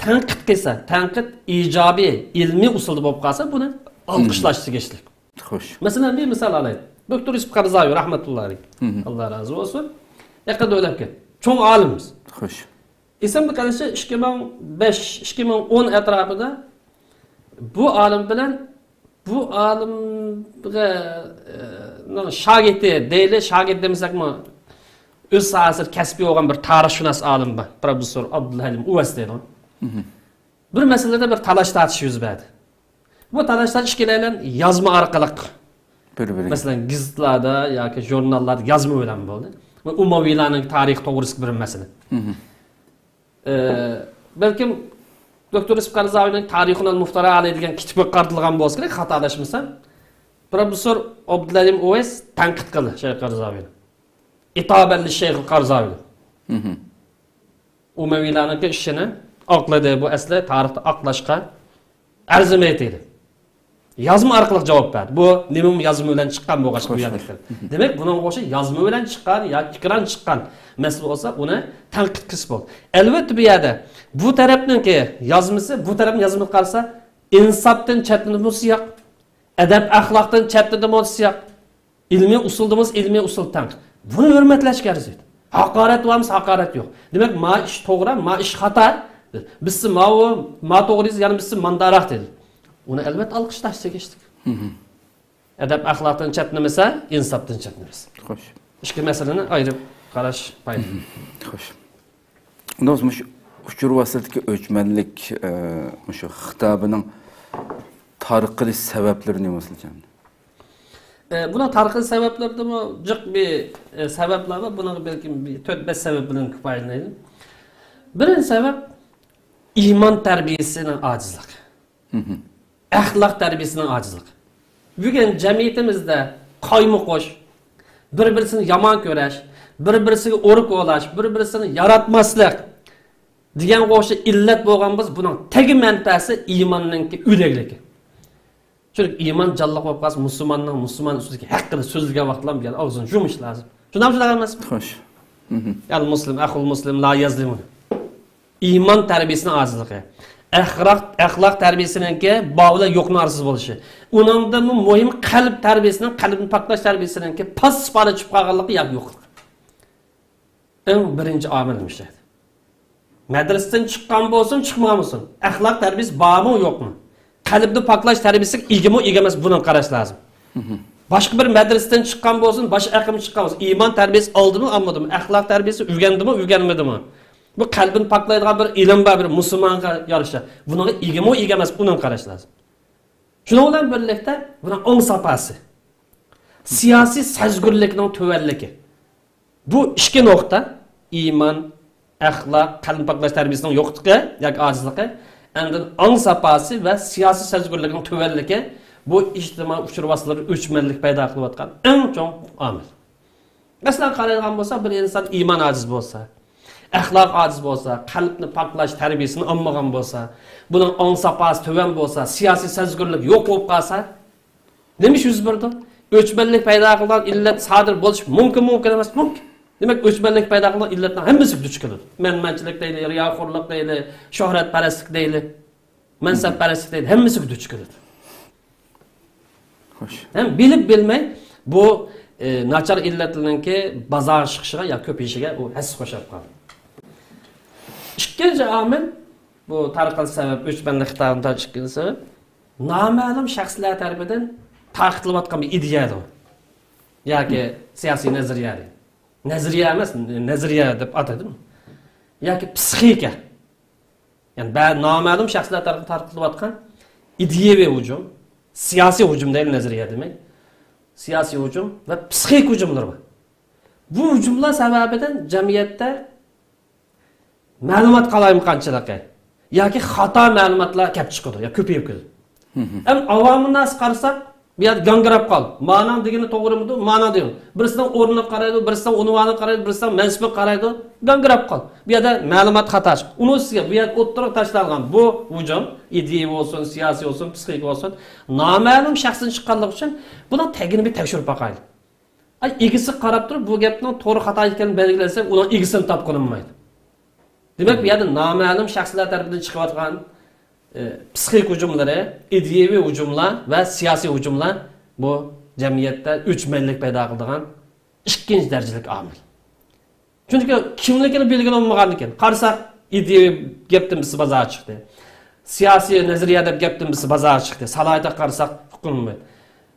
تەنقىد قىلسا، تەنقىد ئىجابىي، ئىلمىي ئۇسۇلدا بولۇپ قالسا، بۇنى ئالقىشلاش تېگىشلىك. خوش. مەسىلەن، بىر مىسال ئالايلى. دوكتور يۈسۈپ قارزايى رەھمەتۇللا ئەلەيھ. ئاللا رازى بولسۇن. يېقىندا ئۆلۈپ كەتتى. چوڭ ئالىمىمىز. خوش. ئېسىمدە قېلىشىچە، ئىككى مىڭ بەش، ئىككى مىڭ ئون ئەتراپىدا بۇ ئالىم بىلەن بۇ ئالىمغا، ئە، شاگىرتى دەيلى، شاگىرت دېمىسەكمۇ، ئۆز ساھەسىدە كەسپىي بولغان بىر تارىخشۇناس ئالىم بار، پروفېسسور ئابدۇلھەلىم ئۇۋەيس دەيدۇ. بىر مەسىلىدە بىر تالاش تارتىش يۈز بەردى. بۇ تالاش تارتىش ئىككىلەيلەن يازما ئارقىلىق، بىر-بىرىگە، مەسىلەن، گېزىتلاردا ياكى ژۇرناللاردا يازما بىلەن بولدى. ۋە ئۇمەۋىيلارنىڭ تارىخى توغرىسىدىكى بىر مەسىلە. ئە، بەلكىم دوكتور يۈسۈپ قەرزاۋىنىڭ تارىخۇنال مۇفتەرا ئەلەيھ دېگەن كىتابىغا قارىتىلغان بولسا كېرەك، خاتالاشمىسام. پروفېسسور ئابدۇلھەلىم ئۇۋەيس تەنقىد قىلدى شەيخ قەرزاۋىنى. ئىتابەللى شەيخ قەرزاۋى. ئۇمەۋىيلارنىڭكى ئىشىنى ئاقلىدى، بۇ ئەسلى تارىختا ئاقلاشقا ئەرزىمەيتتى دېدى. يازما ئارقىلىق جاۋاب بەردى. بۇ نېمىمۇ يازما بىلەن چىققان بولغاچقا بۇ يەردىكى. دېمەك، بۇنىڭغا ئوخشاش يازما بىلەن چىققان ياكى ئېكران چىققان مەسىلە بولسا، ئۇنى تەنقىد قىلسا بولدى. ئەلۋەتتە، بۇ يەردە بۇ تەرەپنىڭكى يازمىسى، بۇ تەرەپنىڭ يازمىسىغا قارىسا، ئىنساپتىن چەتنىدىمۇ سىياق، ئەدەپ ئەخلاقتىن چەتنىدىمۇ سىياق، ئىلمىي ئۇسۇلدا بولسا ئىلمىي ئۇسۇل تەنقىد. بۇنى ھۆرمەتلەشكە ئەرزىيدۇ. ھاقارەت بولمىسا ھاقارەت يوق. دېمەك، ما ئىش توغرا، ما ئىش خاتا. بىرسى ماۋۇ، ما توغرا دېسە، يەنە بىرسى مانداراق دېدى. ئۇنى ئەلۋەتتە ئالقىشلاش تېگىشلىك. ئەدەپ ئەخلاقتىن چەتنىمىسە، ئىنساپتىن چەتنىمىسە. خوش. ئىككى مەسىلىنى ئايرىپ قاراش پايدىلىق. خوش. ئۇنداق بولسا مۇشۇ ئۇچۇر ۋاسىتىدىكى ئۆچمەنلىك، ئە، مۇشۇ خىتابىنىڭ تارقىلىش سەۋەبلىرى نېمە بولسا؟ ئە، بۇنىڭ تارقىلىش سەۋەبلىرىدىمۇ جىق بىر، ئە، سەۋەبلەر بار. بۇنىڭغا بەلكىم بىر تۆت-بەش سەۋەب بىلەن كۇپايىلىنەيلى. بىرىنچى سەۋەب ئىمان تەربىيىسىنىڭ ئاجىزلىقى. ئەخلاق تەربىيىسىنىڭ ئاجىزلىقى. بۈگۈن جەمئىيىتىمىزدە قايمۇقۇش، بىر-بىرسىنى يامان كۆرۈش، بىر-بىرسىگە ئۇرۇپ كولاش، بىر-بىرسىنى ياراتماسلىق دېگەنگە ئوخشاش ئىللەت بولغان بولسا، بۇنىڭ تەگى مەنبەسى ئىماننىڭكى ئۆلۈكلۈكى. چۈنكى ئىمان جانلىق بولۇپ قالسا، مۇسۇلماننىڭ مۇسۇلمان ئۈستىدىكى ھەققىنى سۆزلىگەن ۋاقىتلا بۇ يەردە ئاغزىنى يۇمۇش لازىم. شۇنداقمۇ شۇنداق ئەمەسمۇ؟ خوش. ئەل مۇسلىم ئەخۇل مۇسلىم لا يەزلىمۇ. ئىمان تەربىيىسىنىڭ ئاجىزلىقى. ئەخلاق، ئەخلاق تەربىيىسىنىڭكى بار بىلەن يوقنىڭ ئارىسىدا بولۇشى. ئۇنىڭدىنمۇ مۇھىم قەلب تەربىيىسىنىڭ، قەلبنى پاكلاش تەربىيىسىنىڭكى پاسسىپانە چۈشۈپ قالغانلىقى ياكى يوقلۇقى. ئەڭ بىرىنچى ئامىل مۇشۇ. مەدرىسىدىن چىققان بولسۇن، چىقمىغان بولسۇن، ئەخلاق تەربىيىسى بارمۇ، يوقمۇ؟ قەلبنى پاكلاش تەربىيىسىگە ئىگىمۇ، ئىگە ئەمەس، بۇنى قاراش لازىم. باشقا بىر مەدرىسىدىن چىققان بولسۇن، باشقا ئاقىمى چىققان بولسۇن، ئىمان تەربىيىسى ئالدىمۇ، ئالمىدىمۇ؟ ئەخلاق تەربىيىسى ئۆگەندىمۇ، ئۆگەنمىدىمۇ؟ بۇ قەلبىنى پاكلايدىغان بىر ئىلىم بار، بىر مۇسۇلمانغا يارىشا. بۇنىڭغا ئىگىمۇ، ئىگە ئەمەس، بۇنى قاراش لازىم. شۇنىڭ بىلەن بىرلىكتە، بۇنىڭ ئاڭ ساپاسى، سىياسىي سەزگۈرلۈكنىڭ تۆۋەنلىكى. بۇ ئىككى نۇقتا، ئىمان، ئەخلاق، قەلبنى پاكلاش تەربىيىسىنىڭ يوقلۇقى ياكى ئاجىزلىقى، ئاندىن ئاڭ ساپاسى ۋە سىياسىي سەزگۈرلۈكنىڭ تۆۋەنلىكى، بۇ ئىجتىمائىي ئۇچۇر ۋاسىتىلىرى ئۆچمەنلىك پەيدا قىلىۋاتقان ئەڭ چوڭ ئامىل. مەسىلەن، قارايدىغان بولساق، بىر ئىنسان ئىمان ئاجىز بولسا، ئەخلاق ئاجىز بولسا، قەلبنى پاكلاش تەربىيىسىنى ئالمىغان بولسا، بۇنىڭ ئاڭ ساپاسى تۆۋەن بولسا، سىياسىي سەزگۈرلۈك يوق بولۇپ قالسا، نېمە ئىش يۈز بېرىدۇ؟ ئۆچمەنلىك پەيدا قىلىدىغان ئىللەت سادىر بولۇش مۇمكىن، مۇمكىن ئەمەس، مۇمكىن. دېمەك، ئۆچمەنلىك پەيدا قىلىدىغان ئىللەتنىڭ ھەممىسىگە دۇچ كېلىدۇ. مەنمەنچىلىك دەيلى، رىياخورلۇق دەيلى، شۆھرەتپەرەسلىك دەيلى، مەنسەپپەرەسلىك دەيلى، ھەممىسىگە دۇچ كېلىدۇ. خوش. ھەم بىلىپ بىلمەي بۇ، ئى، ناچار ئىللەتلەرنىڭكى بازارغا چىقىشىغا يا كۆپىيىشىگە ئۇ ھەسسە قوشۇپ قالدى. ئىككىنچى ئامىل، بۇ تارقىلىش سەۋەب، ئۆچمەنلىك خىتابىنىڭ ئىككىنچى سەۋەب، نامەلۇم شەخسلەر تەرىپىدىن تارقىتىلىۋاتقان بىر ئىدىيەدۇر. ياكى سىياسىي نەزەرىيەدۇر. نەزەرىيە ئەمەس، نەزەرىيە دەپ ئاتىدىمۇ؟ ياكى پسىخىكا. يەنى بە-، نامەلۇم شەخسلەر تەرىپىدىن تارقىتىلىۋاتقان ئىدىيەۋى ھۇجۇم، سىياسىي ھۇجۇم دەيلى، نەزەرىيە دېمەي. سىياسىي ھۇجۇم ۋە پسىخىك ھۇجۇملىرى بار. بۇ ھۇجۇملار سەۋەبىدىن جەمئىيەتتە مەلۇمات قالايمىقانچىلىقى ياكى خاتا مەلۇماتلار كەپ چىقىدۇ يا كۆپىيىپ كېتىدۇ. ئەمما ئاۋامىنناس قارىساق، بۇ يەردە گاڭگىراپ قال. مانىڭ دېگىنى توغرىمىدۇ، مانىڭ دېگىنى. بىرسىنىڭ ئورنىغا قارايدۇ، بىرسىنىڭ ئۇنۋانىغا قارايدۇ، بىرسىنىڭ مەنسىپىگە قارايدۇ، گاڭگىراپ قال. بۇ يەردە مەلۇمات خاتا چىقتى. ئۇنىڭ ئۈستىگە بۇ يەردە ئوتتۇرىغا تاشلانغان بۇ ھۇجۇم، ئىدىيەۋى بولسۇن، سىياسىي بولسۇن، پسىخىكا بولسۇن، نامەلۇم شەخستىن چىققانلىقى ئۈچۈن بۇنىڭ تەگىنى بىر تەكشۈرۈپ باقايلى. ئاي، ئىگىسىگە قاراپ تۇرۇپ، بۇ گەپنىڭ توغرا خاتا ئىكەنلىكىنى بەلگىلەنسە، ئۇنىڭ ئىگىسىنى تاپقىلى بولمايدۇ. دېمەك، بۇ يەردە نامەلۇم شەخسلەر تەرىپىدىن چىقىۋاتقان، ئى، پسىخىك ھۇجۇملىرى، ئىدىيەۋى ھۇجۇملار ۋە سىياسىي ھۇجۇملار بۇ جەمئىيەتتە ئۆچمەنلىك پەيدا قىلىدىغان ئىككىنچى دەرىجىلىك ئامىل. چۈنكى كىملىكىنى بىلگىلى بولمىغاندىكىن، قارىساق، ئىدىيەۋى گەپتىن بىرسى بازارغا چىقتى. سىياسىي نەزەرىيە دەپ گەپتىن بىرسى بازارغا چىقتى. سالاھىيەتكە قارىساق، ئۇقۇلمايدۇ.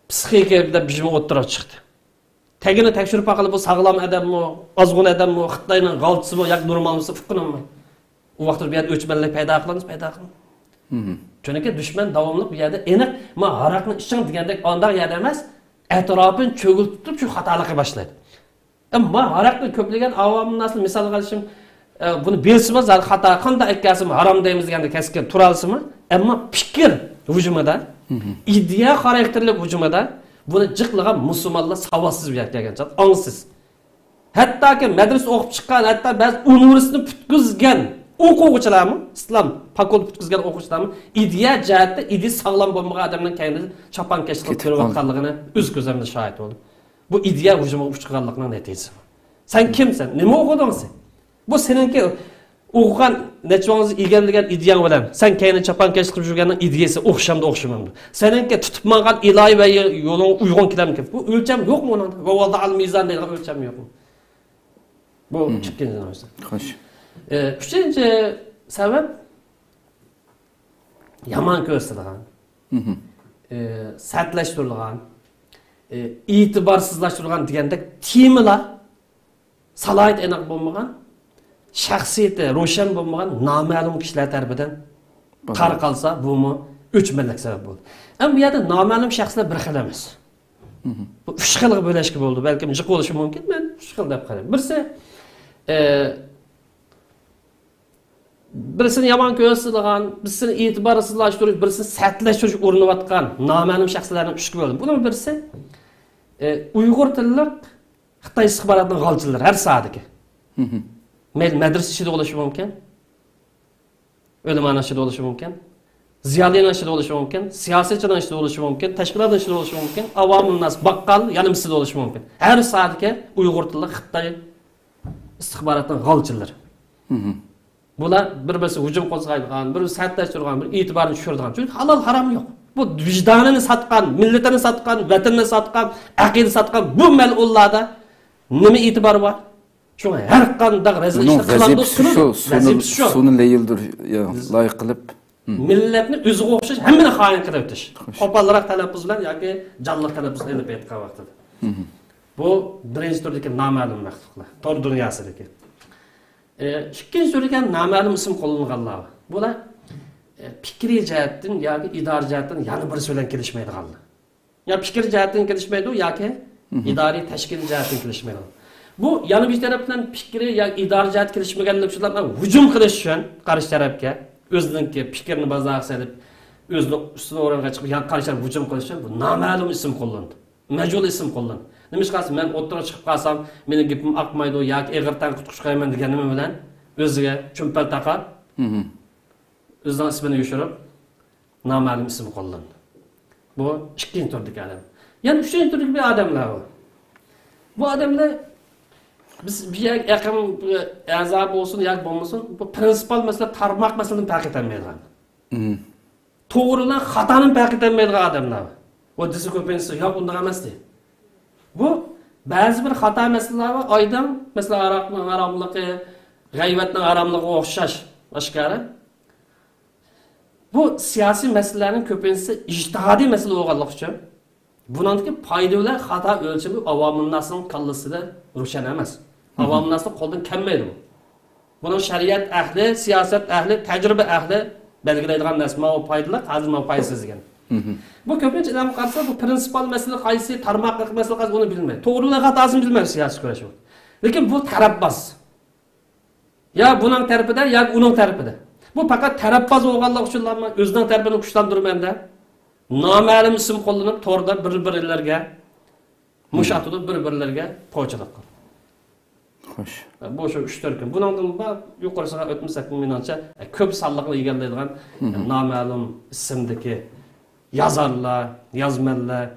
پسىخىكا دەپ بىر ئوتتۇرىغا چىقتى. تېگىنى تەكشۈرۈپ باققىلى، بۇ ساغلام ئادەممۇ، ئازغۇن ئادەممۇ، خىتاينىڭ غالتىسىمۇ ياكى نورمالمىسى ئۇققىنىمۇ؟ ئۇ ۋاقىتتا بۇ يەردە ئۆچمەنلىك پەيدا قىلىمىز، پەيدا قىلمايمىز. چۈنكى دۈشمەن داۋاملىق بۇ يەردە ئېنىق، ما ھاراقنى ئىچىڭ دېگەندەك ئانداق يەردە ئەمەس، ئەتراپىنى چۆگۈلتۈپ شۇ خاتالىققا باشلايدۇ. ئەمما ھاراقنى كۆپلىگەن ئاۋامناسنى مىسالغا ئېلىشىم، ئە، بۇنى بىلسىمۇ زادى خاتا، قانداق ئەكەلسىمۇ ھارام دەيمىز دېگەندە كەسكىن تۇرالسىمۇ؟ ئەمما پىكىر ھۇجۇمىدا، ئىدىيە خاراكتېرلىك ھۇجۇمىدا بۇنى جىقلىغان مۇسۇلمانلار ساۋاتسىز بۇ يەرگە كەلگەن چاغدا، ئاڭسىز. ھەتتاكى مەدرىسە ئوقۇپ چىققان، ھەتتا بەزى ئۇنىۋېرسىتېتنى پۈتكۈزگەن ئوقۇغۇچىلارمۇ، ئىسلام فاكۇلتېتى پۈتكۈزگەن ئوقۇغۇچىلارمۇ ئىدىيە جەھەتتە ئىدىيە ساغلام بولمىغان ئادەمنىڭ كەينىدە چاپانكەشلىك قىلىپ كېتىپ قالدى. يۈرۈۋاتقانلىقىنى ئۆز كۆزۈم بىلەن شاھىت بولدۇم. بۇ ئىدىيە ھۇجۇمىغا ئۇچرىغانلىقنىڭ نەتىجىسى. سەن كىمسەن؟ نېمە ئوقۇدۇڭ سەن؟ بۇ سېنىڭكى ئوقۇغان، نەچچە ئىگىلىگەن ئىدىيەڭ بىلەن سەن كەينىدە چاپانكەشلىك قىلىپ يۈرگەننىڭ ئىدىيەسى ئوخشامدۇ، ئوخشىمامدۇ؟ سېنىڭكى تۇتۇپ ماڭغان ئىلاھىي ۋە يولۇڭ ئۇيغۇن كېلەمدۇ؟ بۇ ئۆلچەم يوقمۇ ئۇنىڭدا؟ ۋە ۋاللا ئەل مىزان دەيدىغان ئۆلچەم يوقمۇ؟ بۇ ئىككىنچى نەرسە. خوش. ئە، ئۈچىنچى سەۋەب، يامان كۆرسىتىدىغان، ئە، سەتلەشتۈرىدىغان، ئە، ئېتىبارسىزلاشتۇرىدىغان دېگەندەك تېمىلار، سالاھىيىتى ئېنىق بولمىغان، شەخسىيىتى روشەن بولمىغان نامەلۇم كىشىلەر تەرىپىدىن قارا قالسا، بۇمۇ ئۆچمەنلىك سەۋەب بولىدۇ. ئەمما بۇ يەردە نامەلۇم شەخسلەر بىر خىل ئەمەس. بۇ ئۈچ خىلغا بۆلۈشكە بولىدۇ. بەلكىم جىق بولۇشى مۇمكىن. مەن ئۈچ خىل دەپ قارايمەن. بىرسى، ئە، بىرسىنى يامان كۆرسىتىدىغان، بىرسىنى ئېتىبارسىزلاشتۇرۇش، بىرسىنى سەتلەشتۈرۈش ئۇرۇنۇۋاتقان نامەلۇم شەخسلەرنى ئۈچكە بۆلدۈم. بۇنىڭ بىرسى، ئە، ئۇيغۇر تىللىق خىتاي ئىستىخباراتىنىڭ غالچىلىرى ھەر ساھەدىكى. مەيلى مەدرىسە ئىچىدە بولۇشى مۇمكىن، ئۆلىمانىڭ ئىچىدە بولۇشى مۇمكىن، زىيالىينىڭ ئىچىدە بولۇشى مۇمكىن، سىياسەتچىنىڭ ئىچىدە بولۇشى مۇمكىن، تەشكىلاتنىڭ ئىچىدە بولۇشى مۇمكىن، ئاۋامۇنناس، باققال، يەنە بىرسىدە بولۇشى مۇمكىن. ھەر ساھەدىكى ئۇيغۇر تىللىق خىتاي ئىستىخباراتىنىڭ غالچىلىرى. بۇلار بىر-بىرسىگە ھۇجۇم قوزغايدىغان، بىر سەتلەشتۈرىدىغان، بىر ئېتىبارنى چۈشۈرىدىغان. چۈنكى ھالال ھارام يوق. بۇ ۋىجدانىنى ساتقان، مىللىتىنى ساتقان، ۋەتىنىنى ساتقان، ئەقىدە ساتقان بۇ مەلئۇنلاردا نېمە ئېتىبار بار؟ شۇڭا ھەر قانداق رەزىل ئىشنى قىلامدۇ، قىلىدۇ. ۋەزىپىسى شۇ. سۇنى لەيلدۇر، يا، لايىق قىلىپ. مىللەتنى ئۆزىگە ئوخشاش ھەممىنى خائىن قىلىۋېتىش. خوش. قوپالراق تەلەپپۇز بىلەن ياكى جانلىق تەلەپپۇز بىلەن ئېلىپ ئېيتقان ۋاقتىدا. بۇ بىرىنچى تۈردىكى نامەلۇم مەخلۇقلار. تور دۇنياسىدىكى. ئى، ئىككىنچى تۈردىكى نامەلۇم ئىسىم قوللانغانلار. بۇلار، ئى، پىكرىي جەھەتتىن ياكى ئىدارە جەھەتتىن يەنە بىرسى بىلەن كېلىشمەيدىغانلار. يا پىكىر جەھەتتىن كېلىشمەيدۇ ياكى ئىدارىي تەشكىلىي جەھەتتىن كېلىشمەيدۇ. بۇ يەنە بىر تەرەپ بىلەن پىكرى يا ئىدارە جەھەتتە كېلىشمىگەنلىك ئۈچۈن ھۇجۇم قىلىش ئۈچۈن قارشى تەرەپكە ئۆزىنىڭكى پىكرىنى بازارغا سېلىپ، ئۆزىنىڭ ئۈستۈن ئورۇنغا چىقىپ، يا قارشى تەرەپكە ھۇجۇم قىلىش ئۈچۈن بۇ نامەلۇم ئىسىم قوللىنىدۇ. مەجھۇل ئىسىم قوللىنىدۇ. نېمىشقا دېسە، مەن ئوتتۇرىغا چىقىپ قالسام، مېنىڭ گېپىم ئاقمايدۇ ياكى ئېغىر تەنقىد ئۇچرايمەن دېگەن نېمە بىلەن ئۆزىگە چۈمپەل تاقاپ، ئۆزىنىڭ ئىسمىنى يوشۇرۇپ، نامەلۇم ئىسىم قوللىنىدۇ. بۇ ئىككىنچى تۈردىكى ئادەم. يەنە ئۈچىنچى تۈردىكى بىر ئادەملەر بار. بۇ ئادەملەر بىز بىر يەرگە ئەقىم ئەزا بولسۇن ياكى بولمىسۇن، بۇ پرىنسىپال مەسىلە، تارماق مەسىلىنى پەرق ئېتەلمەيدىغان. توغرىنى خاتانى پەرق ئېتەلمەيدىغان ئادەملەر بار. ئۇ دېسە كۆپىنچىسى ياق، ئۇنداق ئەمەس دەيدۇ. بۇ بەزى بىر خاتا مەسىلىلەر بار، ئايدىڭ، مەسىلەن، ھاراقنىڭ ھاراملىقى، غەيۋەتنىڭ ھاراملىقىغا ئوخشاش، ئاشكارا. بۇ سىياسىي مەسىلىلەرنىڭ كۆپىنچىسى ئىجتىھادىي مەسىلە بولغانلىقى ئۈچۈن، بۇنىڭدىكى پايدا بىلەن خاتا ئۆلچىمى ئاۋامىنناسنىڭ كاللىسىدا روشەن ئەمەس. ئاۋامىنناسنىڭ قولىدىن كەلمەيدۇ بۇ. بۇنىڭ شەرىئەت ئەھلى، سىياسەت ئەھلى، تەجرىبە ئەھلى بەلگىلەيدىغان نەرسە، ماۋۇ پايدىلىق، ھازىر ماۋۇ پايدىسىز دېگەن. بۇ كۆپىنچە ئادەمگە قارىسا، بۇ پرىنسىپال مەسىلە قايسى، تارماقلىق مەسىلە قايسى، ئۇنى بىلمەيدۇ. توغرىنى خاتاسىنى بىلمەيدۇ سىياسىي كۈرەش بۇ. لېكىن بۇ تەرەپباز. يا بۇنىڭ تەرىپىدە، ياكى ئۇنىڭ تەرىپىدە. بۇ پەقەت تەرەپباز بولغانلىقى ئۈچۈنلا ئۆزىنىڭ تەرىپىنى كۈچلەندۈرىمەن دەپ، نامەلۇم ئىسىم قوللىنىپ، توردا بىر-بىرلىرىگە مۇش ئاتىدۇ، بىر-بىرلىرىگە پوچىلىق قىلىدۇ. خوش. بۇ شۇ ئۈچ تۈركۈم. بۇنىڭدىن بار يۇقىرىسىغا ئۆتمىسەك، مېنىڭچە، كۆپ سانلىقنى ئىگىلەيدىغان نامەلۇم ئىسىمدىكى يازارلار، يازمەنلەر،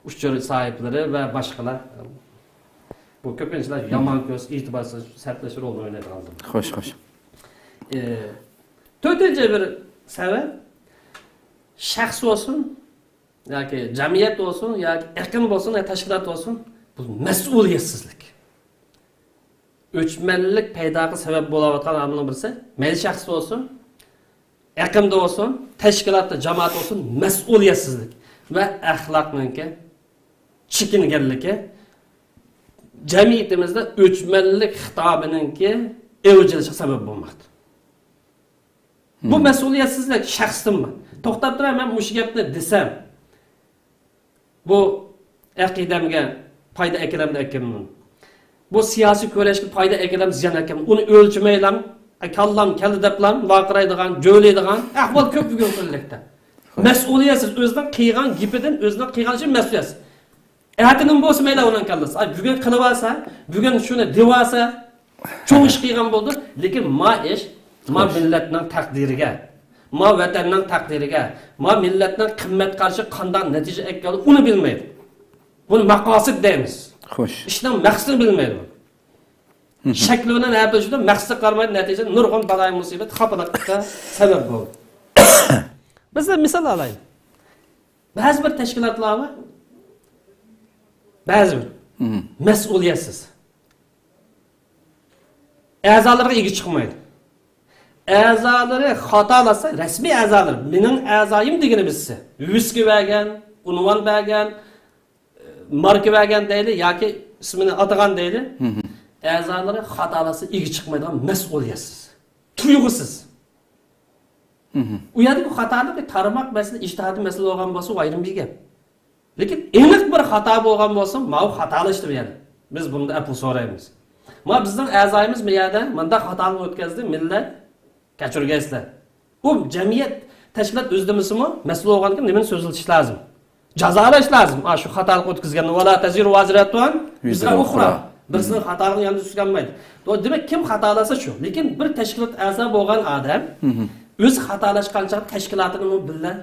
ئۇچۇر ساھىبلىرى ۋە باشقىلار. بۇ كۆپىنچىلەر يامان كۆز، ئېتىبارسىز، سەتلەش رولىنى ئوينايدىغان. خوش، خوش. ئى، تۆتىنچى بىر سەۋەب، شەخس بولسۇن، ياكى جەمئىيەت بولسۇن، ياكى ئېقىم بولسۇن، يا تەشكىلات بولسۇن، بۇ مەسئۇلىيەتسىزلىك. ئۆچمەنلىك پەيداغا سەۋەب بولاۋاتقان ئامىلنىڭ بىرسى، مەيلى شەخس بولسۇن، ئېقىمدا بولسۇن، تەشكىلاتتا، جامائەت بولسۇن، مەسئۇلىيەتسىزلىك ۋە ئەخلاقنىڭكى چېكىنگەنلىكى، جەمئىيىتىمىزدە ئۆچمەنلىك خىتابىنىڭكى ئېۋجىلىشىغا سەۋەب بولماقتا. بۇ مەسئۇلىيەتسىزلىك شەخستىنمۇ؟ توختاپ تۇرۇڭ، مەن مۇشۇ گەپنى دېسەم، بۇ ئەقىدەمگە پايدا ئەكېلەمدۇ ئەكەلمەيدۇ؟ بۇ سىياسىي كۈرەشكە پايدا ئەكېلەم، زىيان ئەكەلمەيدۇ؟ ئۇنى ئۆلچىمەيلام، كاللام كەلدى دەپلام ۋارقىرايدىغان، جۆلەيدىغان ئەھۋال كۆپ بۈگۈنكى كۈنلۈكتە. مەسئۇلىيەتسىز، ئۆزىنىڭ قىلغان گېپىدىن، ئۆزىنىڭ قىلغان ئىشىدىن مەسئۇلىيەتسىز. ئەتە نېمە بولسا مەيلى ئۇنىڭ كاللىسى. ئاي، بۈگۈن قىلىۋالسا، بۈگۈن شۇنى دېۋالسا، چوڭ ئىش قىلغان بولىدۇ. لېكىن ما ئىش، ما مىللەتنىڭ تەقدىرىگە، ما ۋەتەننىڭ تەقدىرىگە، ما مىللەتنىڭ قىممەت قارىشى قانداق نەتىجە ئەكەلدى، ئۇنى بىلمەيدۇ. بۇنى مەقاسىت دەيمىز. خوش. ئىشنىڭ مەقسىتىنى بىلمەيدۇ. شەكلى بىلەن ھەپىلىشىدۇ، مەقسەتكە قارىمايدۇ، نەتىجىدە نۇرغۇن بالايىن مۇسىبەت، خاپىلىققا سەۋەب بولىدۇ. بىز بىر مىسال ئالايلى. بەزى بىر تەشكىلاتلار بار. بەزى بىر. مەسئۇلىيەتسىز. ئەزالىرىغا ئىگە چىقمايدۇ. ئەزالىرى خاتالاشسا، رەسمىي ئەزالىرى، مېنىڭ ئەزايىم دېگىنى بىلسە، ۋىسكى بەرگەن، ئۇنۋان بەرگەن، ماركا بەرگەن دەيلى ياكى ئىسمىنى ئاتىغان دەيلى، ئەزالىرى خاتالاشسا ئىگە چىقمايدىغان مەسئۇلىيەتسىز، تۇيغۇسىز. ئۇ يەردە بۇ خاتالىق بىر تارماق مەسىلە، ئىجتىھادىي مەسىلە بولغان بولسا، ئۇ ئايرىم بىر گەپ. لېكىن ئېنىق بىر خاتا بولغان بولسا، ماۋۇ خاتالاشتى بۇ يەردە. بىز بۇندا ئەپۇ سورايمىز. ما بىزنىڭ ئەزايىمىز بۇ يەردە مۇنداق خاتالىق ئۆتكەزدى، مىللەت، كەچۈرگەيسىلەر. ئۇ جەمئىيەت، تەشكىلات ئۆزى دېمىسىمۇ، مەسئۇل بولغاندىكىن نېمىنى سۆزلىتىش لازىم؟ جازالاش لازىم. ئا، شۇ خاتالىق ئۆتكۈزگەننى، ۋالا تەزىرۇ ۋازىرەتۇن ۋىزرا ئۇخرا. بىرسىنىڭ خاتالىقىنى يەنە ئۈستىگە ئالمايدۇ. دېمەك، كىم خاتالاشسا شۇ. لېكىن بىر تەشكىلات ئەزا بولغان ئادەم ئۆزى خاتالاشقان چاغدا تەشكىلاتىنىمۇ بىللە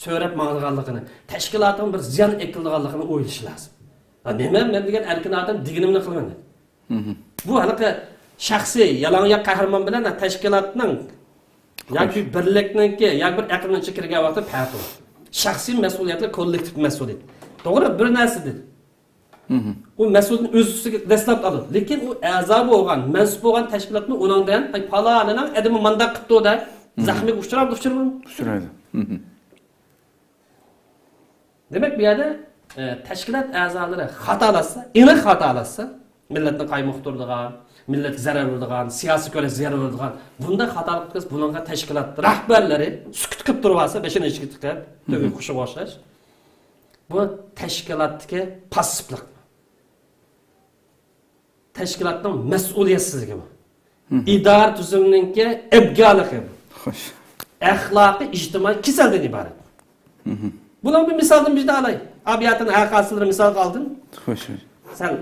سۆرەپ ماڭىدىغانلىقىنى، تەشكىلاتىغا بىر زىيان ئەكېلىدىغانلىقىنى ئويلىشى لازىم. ھە، نېمە، مەن دېگەن ئەركىن ئادەم دېگىنىمنى قىلىمەن. بۇ ھېلىقى شەخسىي يالاڭياق قەھرىمان بىلەن تەشكىلاتنىڭ ياكى بىرلىكنىڭكى ياكى بىر ئەقىمنىڭ ئىچىگە كىرگەن ۋاقتىدا پەرقى بار. شەخسىي مەسئۇلىيەتلىك، كوللېكتىپ مەسئۇلىيەت. توغرا، بىر نەرسە دېدى. ئۇ مەسئۇلىيەتنى ئۆز ئۈستىگە دەسلەپ ئالىدۇ. لېكىن ئۇ ئەزا بولغان، مەنسۇپ بولغان تەشكىلاتمۇ ئۇنىڭدىن، ئاي، پالانىنىڭ ئادىمى مانداق قىپتۇ دەپ زەخمىگە ئۇچرامدۇ، ئۇچرىمامدۇ؟ ئۇچرايدۇ. دېمەك، بۇ يەردە، ئە، تەشكىلات ئەزالىرى خاتالاشسا، ئېنىق خاتالاشسا، مىللەتنى قايمۇقتۇرىدىغان، مىللەتكە زەرەر بېرىدىغان، سىياسىي كۈرەشكە زەرەر بېرىدىغان بۇنداق خاتالىق قىلسا، بۇنىڭغا تەشكىلات رەھبەرلىرى سۈكۈت قىلىپ تۇرۇۋالسا، بېشىنى ئىچىگە تىقىپ، تۆگە قۇشىغا ئوخشاش. بۇ تەشكىلاتتىكى پاسسىپلىق. تەشكىلاتنىڭ مەسئۇلىيەتسىزلىكى بۇ. ئىدارە تۈزۈمىنىڭكى ئەبگالىقى بۇ. خوش. ئەخلاقىي ئىجتىمائىي كېسەلدىن ئىبارەت. بۇنىڭ بىر مىسالىنى بىر ئالاي. ئابىياتىن ھەقاسىلىرى مىسالغا ئالدىم. خوش. سەن،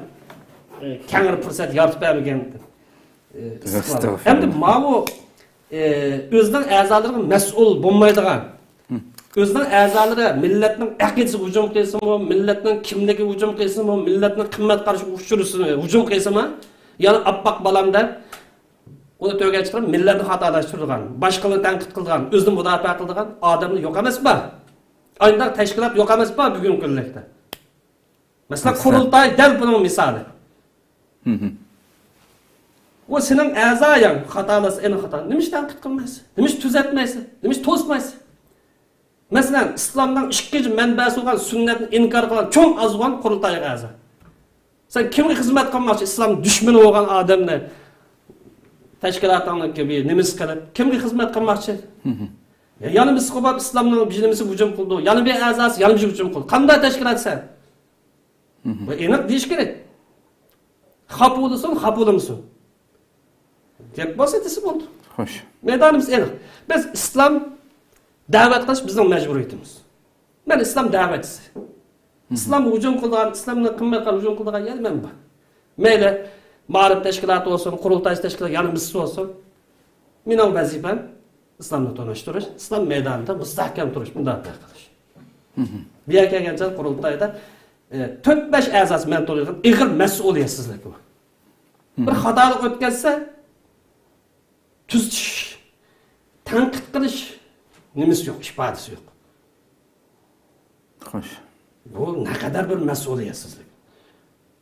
ئە، كەڭرى پۇرسەت يارىتىپ بەرمىگەن، ئە، ئىستىقلال. ئەستەغپۇرۇللا. ئەمدى ماۋۇ، ئە، ئۆزىنىڭ ئەزالىرىغا مەسئۇل بولمايدىغان، ئۆزىنىڭ ئەزالىرى مىللەتنىڭ ئەقىدىسىگە ھۇجۇم قىلسىمۇ، مىللەتنىڭ كىملىكىگە ھۇجۇم قىلسىمۇ، مىللەتنىڭ قىممەت قارىشىغا ئۇچرىسىمۇ، ھۇجۇم قىلسىمۇ، يەنە ئاپئاق بالام دەپ، ئۇنى تۆگە چىقىرىپ، مىللەتنى خاتالاشتۇرىدىغان، باشقىلارنى تەنقىد قىلىدىغان، ئۆزىنى مۇداپىئە قىلىدىغان ئادەملەر يوق ئەمەسما؟ ئانداق تەشكىلات يوق ئەمەسما بۈگۈنكى كۈنلۈكتە؟ مەسىلەن، مەسىلەن. قۇرۇلتاي دەل بۇنىڭ مىسالى. ئۇ سېنىڭ ئەزايىڭ خاتالاشسا، ئېنىق خاتا. نېمىشقا تەنقىد قىلمايسەن؟ نېمىشقا تۈزەتمەيسەن؟ نېمىشقا توسمايسەن؟ مەسىلەن، ئىسلامنىڭ ئىككىنچى مەنبەسى بولغان سۈننەتنى ئىنكار قىلغان چوڭ ئازغۇن قۇرۇلتايغا ئەزا. سەن كىمگە خىزمەت قىلماقچى؟ ئىسلام دۈشمىنى بولغان ئادەمنى تەشكىلاتىڭنىڭكى بىر نېمىسى قىلىپ، كىمگە خىزمەت قىلماقچى؟ يا-، يەنە بىرسى قوپاپ ئىسلامنىڭ بىر نېمىسىگە ھۇجۇم قىلىدۇ، يەنە بىر ئەزاسى يەنە بىر ھۇجۇم قىلىدۇ. قانداق تەشكىلات سەن؟ بۇ ئېنىق دېيىش كېرەك. خاپا بولسۇن، خاپا بولمىسۇن. گەپ بولسا دېسە بولدى. خوش. مەيدانىمىز ئېنىق. بىز ئىسلام دەۋەت قىلىش بىزنىڭ مەجبۇرىيىتىمىز. مەن ئىسلام دەۋەتچىسى. ئىسلامغا ھۇجۇم قىلىدىغان، ئىسلامنى قىممەت قىلىدىغان ھۇجۇم قىلىدىغان يەر مەن بار. مەيلى، مائارىپ تەشكىلاتى بولسۇن، قۇرۇلتاي تەشكىلاتى، يەنە مىسسى بولسۇن. مېنىڭ ۋەزىپەم ئىسلامنى تونۇشتۇرۇش، ئىسلام مەيدانىدا مۇستەھكەم تۇرۇش، مۇداپىئە قىلىش. بۇ يەرگە كەلگەن چاغدا قۇرۇلتايدا، ئە، تۆت-بەش ئەزاسى مەن تونۇيدىغان ئېغىر مەسئۇلىيەتسىزلىك بار. بىر خاتالىق ئۆتكەزسە، تۈزىتىش، تەنقىد قىلىش نېمىسى يوق، ئىپادىسى يوق. خوش. بۇ نەقەدەر بىر مەسئۇلىيەتسىزلىك.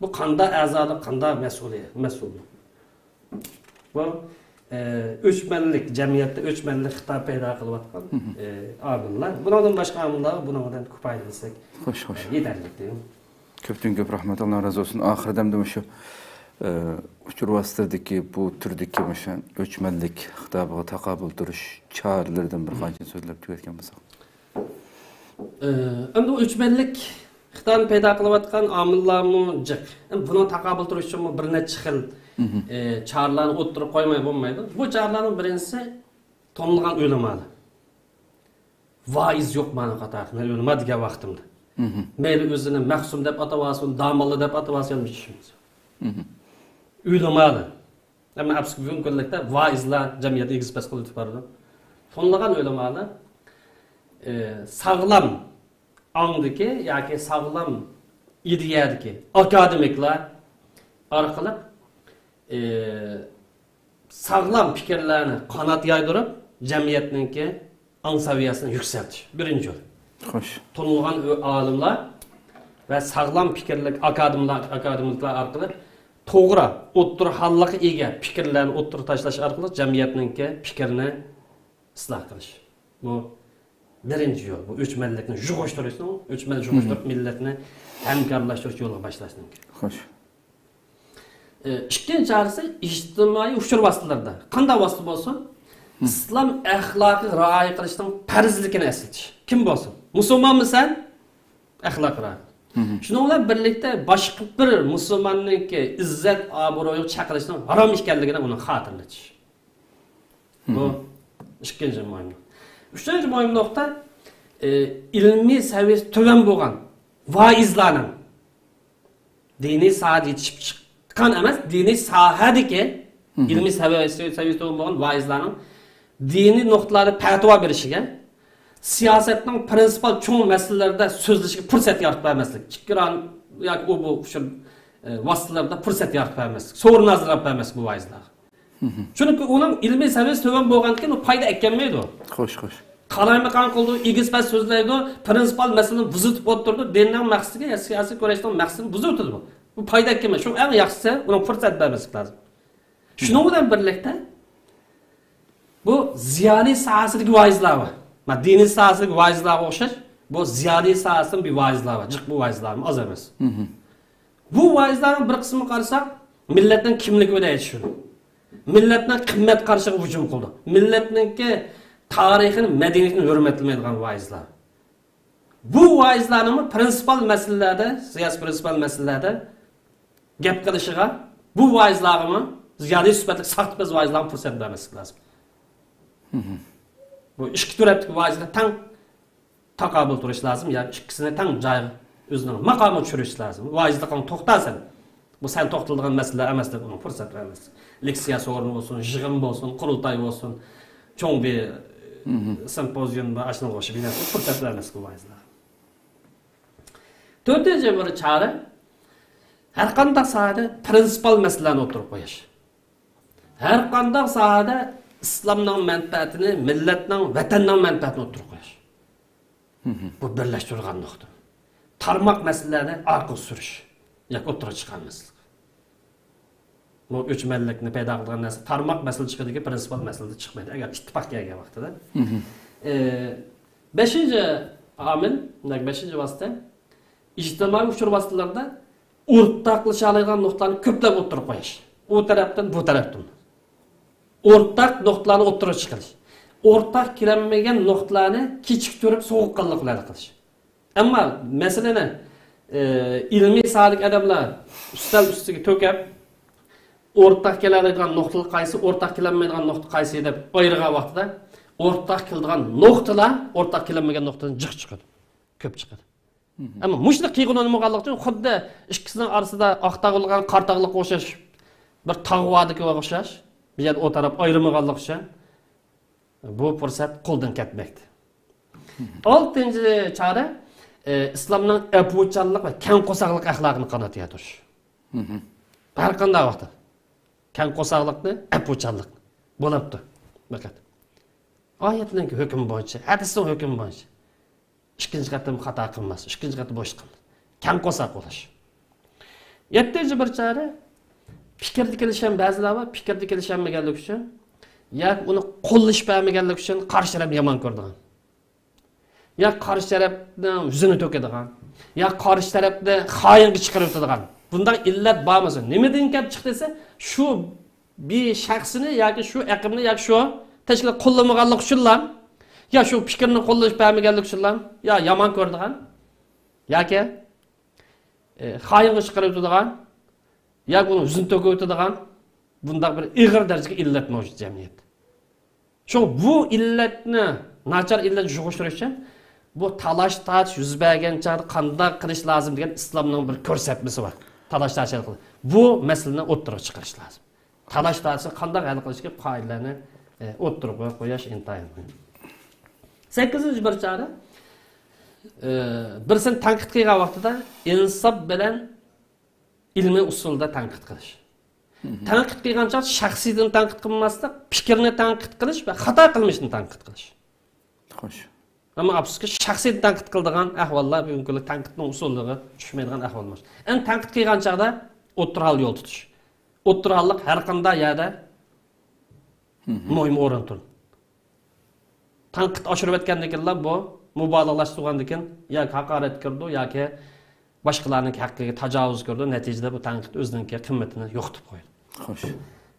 بۇ قاندا ئەزالىق، قاندا مەسئۇلىيەت، مەسئۇللۇق. بۇ، ئە، ئۆچمەنلىك، جەمئىيەتتە ئۆچمەنلىك خىتاب پەيدا قىلىۋاتقان، ئە، ئامىللار. بۇنىڭدىن باشقا ئامىللار بۇنىڭدىن كۇپايىلىنسەك، خوش، خوش. ئە، يېتەرلىك دەيمەن. كۆپتىن كۆپ رەھمەت، ئاللا رازى بولسۇن. ئاخىرىدا ئەمدى مۇشۇ، ئە، ئۇچۇر ۋاسىتىلىرىدىكى بۇ تۈردىكى مۇشۇ ئۆچمەنلىك خىتابىغا تاقابىل تۇرۇش چارىلىرىدىن بىر قانچە سۆزلەپ تۈگەتكەن بولساق. ئە، ئەمدى ئۆچمەنلىك خىتابنى پەيدا قىلىۋاتقان ئامىللارمۇ جىق. ئەمدى بۇنىڭ تاقابىل تۇرۇش ئۈچۈنمۇ بىر نەچچە خىل، ئە، چارىلارنى ئوتتۇرىغا قويماي بولمايدۇ. بۇ چارىلارنىڭ بىرىنچىسى تونۇلغان ئۆلىمالار. ۋائىز يوق مانا قاتاردا، مەن ئۆلىما دېگەن ۋاقتىمدا. مەيلى ئۆزىنى مەخسۇم دەپ ئاتىۋالسۇن، داموللا دەپ ئاتىۋالسۇن، بىزگە چۈشىمىز يوق. ئۆلىمالار. ئەمما ئەپسۇسكى، بۈگۈنكى كۈنلۈكتە ۋائىزلار جەمئىيەتنى ئېگىز پەس قىلىۋېتىپ بارىدۇ. تونۇلغان ئۆلىمالار، ئى، ساغلام ئاڭدىكى ياكى ساغلام ئىدىيەدىكى ئاكادېمىكلار ئارقىلىق، ئى، ساغلام پىكىرلەرنى قانات يايدۇرۇپ، جەمئىيەتنىڭكى ئاڭ سەۋىيەسىنى يۈكسەلتىش. بىرىنچى يول. خوش. تونۇلغان ئۆ-، ئالىملار ۋە ساغلام پىكىرلىك ئاكادېملار، ئاكادېمىكلار ئارقىلىق توغرا، ئوتتۇرا ھاللىققا ئىگە پىكىرلەرنى ئوتتۇرىغا تاشلاش ئارقىلىق جەمئىيەتنىڭكى پىكرىنى ئىسلاھ قىلىش. بۇ بىرىنچى يول. بۇ ئۆچمەنلىكنى يۇغۇشتۇرۇشنىڭ، ئۆچمەن يۇغۇشتۇرۇپ مىللەتنى ھەمكارلاشتۇرۇش يولىغا باشلاشنىڭكى. خوش. ئى، ئىككىنچى چارىسى ئىجتىمائىي ئۇچۇر ۋاسىتىلىرىدا، قانداق ۋاسىتە بولسۇن، ئىسلام ئەخلاقىغا رىئايە قىلىشنىڭ پەرزلىكىنى ئەسلىتىش. كىم بولسۇن؟ مۇسۇلمانمۇ سەن؟ ئەخلاققا رىئايە. شۇنىڭ بىلەن بىرلىكتە باشقا بىر مۇسۇلماننىڭكى ئىززەت ئابرۇيىغا چېقىلىشنىڭ ھارام ئىكەنلىكىنى ئۇنىڭغا خاتىرىلىتىش. بۇ ئىككىنچى مۇھىم نۇقتا. ئۈچىنچى مۇھىم نۇقتا، ئى، ئىلمىي سەۋىيەسى تۆۋەن بولغان ۋائىزلارنىڭ دىنىي ساھەدە يېتىشىپ چىققان ئەمەس، دىنىي ساھەدىكى ئىلمىي سەۋىيەسى، سەۋىيەسى تۆۋەن بولغان ۋائىزلارنىڭ دىنىي نۇقتىلاردا پەتىۋا بېرىشىگە، سىياسەتنىڭ پرىنسىپال چوڭ مەسىلىلەردە سۆزلىشىگە پۇرسەت يارىتىپ بەرمەسلىك. ئىككى ران ياكى ئۇ بۇ ئۇچۇر، ئى، ۋاسىتىلىرىدا پۇرسەت يارىتىپ بەرمەسلىك، سورۇن ھازىرلاپ بەرمەسلىك بۇ ۋائىزلارغا. چۈنكى ئۇنىڭ ئىلمىي سەۋىيەسى تۆۋەن بولغاندىكىن ئۇ پايدا ئەكەلمەيدۇ. خوش، خوش. قالايمىقان قىلىدۇ، ئېگىز پەس سۆزلەيدۇ، پرىنسىپال مەسىلىنى بۇزۇۋېتىپ ئولتۇرىدۇ، دىننىڭ مەقسىتىگە، سىياسىي كۈرەشنىڭ مەقسىتىنى بۇزۇۋېتىدۇ بۇ. بۇ پايدا ئەكەلمەيدۇ. شۇڭا ئەڭ ياخشىسى ئۇنىڭغا پۇرسەت بەرمەسلىك لازىم. شۇنىڭ بىلەن بىرلىكتە بۇ زىيالىي ساھەسىدىكى ۋائىزلار بار. مانا دىنىي ساھەسىدىكى ۋائىزلارغا ئوخشاش، بۇ زىيالىي ساھەسىدىن بىر ۋائىزلار بار. جىق بۇ ۋائىزلارمۇ ئاز ئەمەس. بۇ ۋائىزلارنىڭ بىر قىسمىغا قارىساق، مىللەتنىڭ كىملىكى بىلەن يېتىشىدۇ. مىللەتنىڭ قىممەت قارىشىغا ھۇجۇم قىلىدۇ. مىللەتنىڭكى تارىخىنى، مەدەنىيىتىنى ھۆرمەتلىمەيدىغان ۋائىزلار. بۇ ۋائىزلارنىمۇ پرىنسىپال مەسىلىلەردە، سىياسىي پرىنسىپال مەسىلىلەردە گەپ قىلىشىغا، بۇ ۋائىزلارغىمۇ زىيالىي سۈپەتلىك ساختىپەز ۋائىزلارغا پۇرسەت بەرمەسلىك لازىم. بۇ ئىككى تەرەپتىكى ۋائىزلار تەڭ تاقابىل تۇرۇش لازىم، يا ئىككىسىنى تەڭ جايغا ئۆزىنىڭ ماقامىغا چۈشۈرۈش لازىم. ۋائىزلىقىڭ توختا سەن. بۇ سەن توختىلىدىغان مەسىلە ئەمەس دەپ ئۇنىڭغا پۇرسەت بەرمەسلىك. لېكسىيە سورۇنى بولسۇن، يىغىن بولسۇن، قۇرۇلتاي بولسۇن، چوڭ بىر سىمپوزىيوم ۋە ئاشۇنىڭغا ئوخشاش بىر نەرسىگە پۇرسەت بەرمەسلىك بۇ ۋائىزلارغا. تۆتىنچى بىر چارە، ھەر قانداق ساھەدە پرىنسىپال مەسىلىلەرنى ئوتتۇرىغا قويۇش. ھەر قانداق ساھەدە ئىسلامنىڭ مەنپەئەتىنى، مىللەتنىڭ، ۋەتەننىڭ مەنپەئەتىنى ئوتتۇرىغا قويۇش. بۇ بىرلەشتۈرىدىغان نۇقتا. تارماق مەسىلىلەرنى ئارقىغا سۈرۈش ياكى ئوتتۇرىغا چىقارماسلىق. بۇ ئۆچمەنلىكنى پەيدا قىلىدىغان نەرسە تارماق مەسىلە چىقىدىكى پرىنسىپال مەسىلىدە چىقمايدۇ، ئەگەر ئىتتىپاق كەلگەن ۋاقتىدا. ئى، بەشىنچى ئامىل، دېمەك، بەشىنچى ۋاسىتە، ئىجتىمائىي ئۇچۇر ۋاسىتىلىرىدا ئورتاقلىشالايدىغان نۇقتىلارنى كۆپلەپ ئوتتۇرىغا قويۇش. ئۇ تەرەپتىن، بۇ تەرەپتىن. ئورتاق نۇقتىلارنى ئوتتۇرىغا چىقىرىش. ئورتاق كېلەلمىگەن نۇقتىلارنى كېچىكتۈرۈپ، سوغۇققانلىق بىلەن قىلىش. ئەمما مەسىلىنى، ئى، ئىلمىي ساھەدىكى ئادەملەر ئۈستەل ئۈستىگە تۆكۈپ، ئورتاق كېلەلەيدىغان نۇقتىلار قايسى، ئورتاق كېلەلمەيدىغان نۇقتا قايسى دەپ ئايرىغان ۋاقتىدا، ئورتاق كېلىدىغان نۇقتىلار ئورتاق كېلەلمىگەن نۇقتىدىن جىق چىقىدۇ، كۆپ چىقىدۇ. ئەمما مۇشۇنى قىلغىنى نېمە بولغانلىقى ئۈچۈن، خۇددى ئىككىسىنىڭ ئارىسىدا ئاق تاغ بولغان، قارا تاغلىققا ئوخشاش، بىر تاغ باردىكىگە ئوخشاش، بۇ يەردە ئولتۇرۇپ ئايرىمىغانلىقى ئۈچۈن بۇ پۇرسەت قولدىن كەتمەكتە. ئالتىنچى چارە، ئى، ئىسلامنىڭ ئەپۇچانلىق ۋە كەڭ قورساقلىق ئەخلاقىنى قانات يايدۇرۇش. ھەر قانداق ۋاقىتتا كەڭ قورساقلىقنى، ئەپۇچانلىقنى. بولۇپتۇ. پەقەت ئايەتنىڭ ھۆكمى بويىچە، ھەدىسنىڭ ھۆكمى بويىچە. ئىككىنچى قېتىم خاتا قىلماس، ئىككىنچى قېتىم بوش قىلماس. كەڭ قورساق بولۇش. يەتتىنچى بىر چارە، پىكىردە كېلىشەم، بەزىلەر بار، پىكىردە كېلىشەلمىگەنلىك ئۈچۈن ياكى ئۇنى قوللىشىپ بەرمىگەنلىك ئۈچۈن قارشى تەرەپنى يامان كۆرىدىغان. يا قارشى تەرەپنىڭ يۈزىنى تۆكىدىغان. يا قارشى تەرەپنى خائىنغا چىقىرىۋېتىدىغان. بۇنداق ئىللەت بارمىسا، نېمىدىن كەپ چىقتى دېسە، شۇ بىر شەخسنى ياكى شۇ ئېقىمنى ياكى شۇ تەشكىلات قوللىمىغانلىقى ئۈچۈنلا، يا شۇ پىكىرنى قوللىشىپ بەرمىگەنلىكى ئۈچۈنلا، يا يامان كۆرىدىغان، ياكى، ئى، خائىنغا چىقىرىۋېتىدىغان، ياكى ئۇنى يۈزىنى تۆكۈۋېتىدىغان بۇنداق بىر ئېغىر دەرىجىدىكى ئىللەت مەۋجۇت جەمئىيەتتە. شۇڭا بۇ ئىللەتنى، ناچار ئىللەتنى يۇغۇشتۇرۇش ئۈچۈن بۇ تالاش-تارتىش يۈز بەرگەن چاغدا قانداق قىلىش لازىم دېگەن ئىسلامنىڭ بىر كۆرسەتمىسى بار. تالاش-تارتىش ھەل قىلىش. بۇ مەسىلىنى ئوتتۇرىغا چىقىرىش لازىم. تالاش-تارتىشنى قانداق ھەل قىلىش كېرەك، قائىدىلەرنى، ئە، ئوتتۇرىغا قويۇش ئىنتايىن مۇھىم. سەككىزىنچى بىر چارە، ئە، بىرسىنى تەنقىد قىلغان ۋاقتىدا ئىنساپ بىلەن ئىلمىي ئۇسۇلدا تەنقىد قىلىش. تەنقىد قىلغان چاغدا شەخسىيىتىنى تەنقىد قىلماسلىق، پىكىرنى تەنقىد قىلىش ۋە خاتا قىلمىشنى تەنقىد قىلىش. خوش. ئەمما ئاپسۇسكى، شەخسىيەتنى تەنقىد قىلىدىغان ئەھۋاللار بۈگۈنكى كۈندە تەنقىدنىڭ ئۇسۇللىرىغا چۈشمەيدىغان ئەھۋال مانا شۇ. ئەمما تەنقىد قىلغان چاغدا ئوتتۇرا ھال يول تۇتۇش. ئوتتۇرا ھاللىق ھەر قانداق يەردە مۇھىم ئورۇن تۇرىدۇ. تەنقىد ئاشۇرۇۋەتكەندىن كېيىنلا بۇ مۇبالىغىلەشتۈرگەندىن كېيىن ياكى ھاقارەتكە كىرىدۇ، ياكى باشقىلارنىڭ ھەققىگە تاجاۋۇز كىرىدۇ. نەتىجىدە بۇ تەنقىد ئۆزىنىڭكى قىممىتىنى يوقىتىپ قويىدۇ. خوش.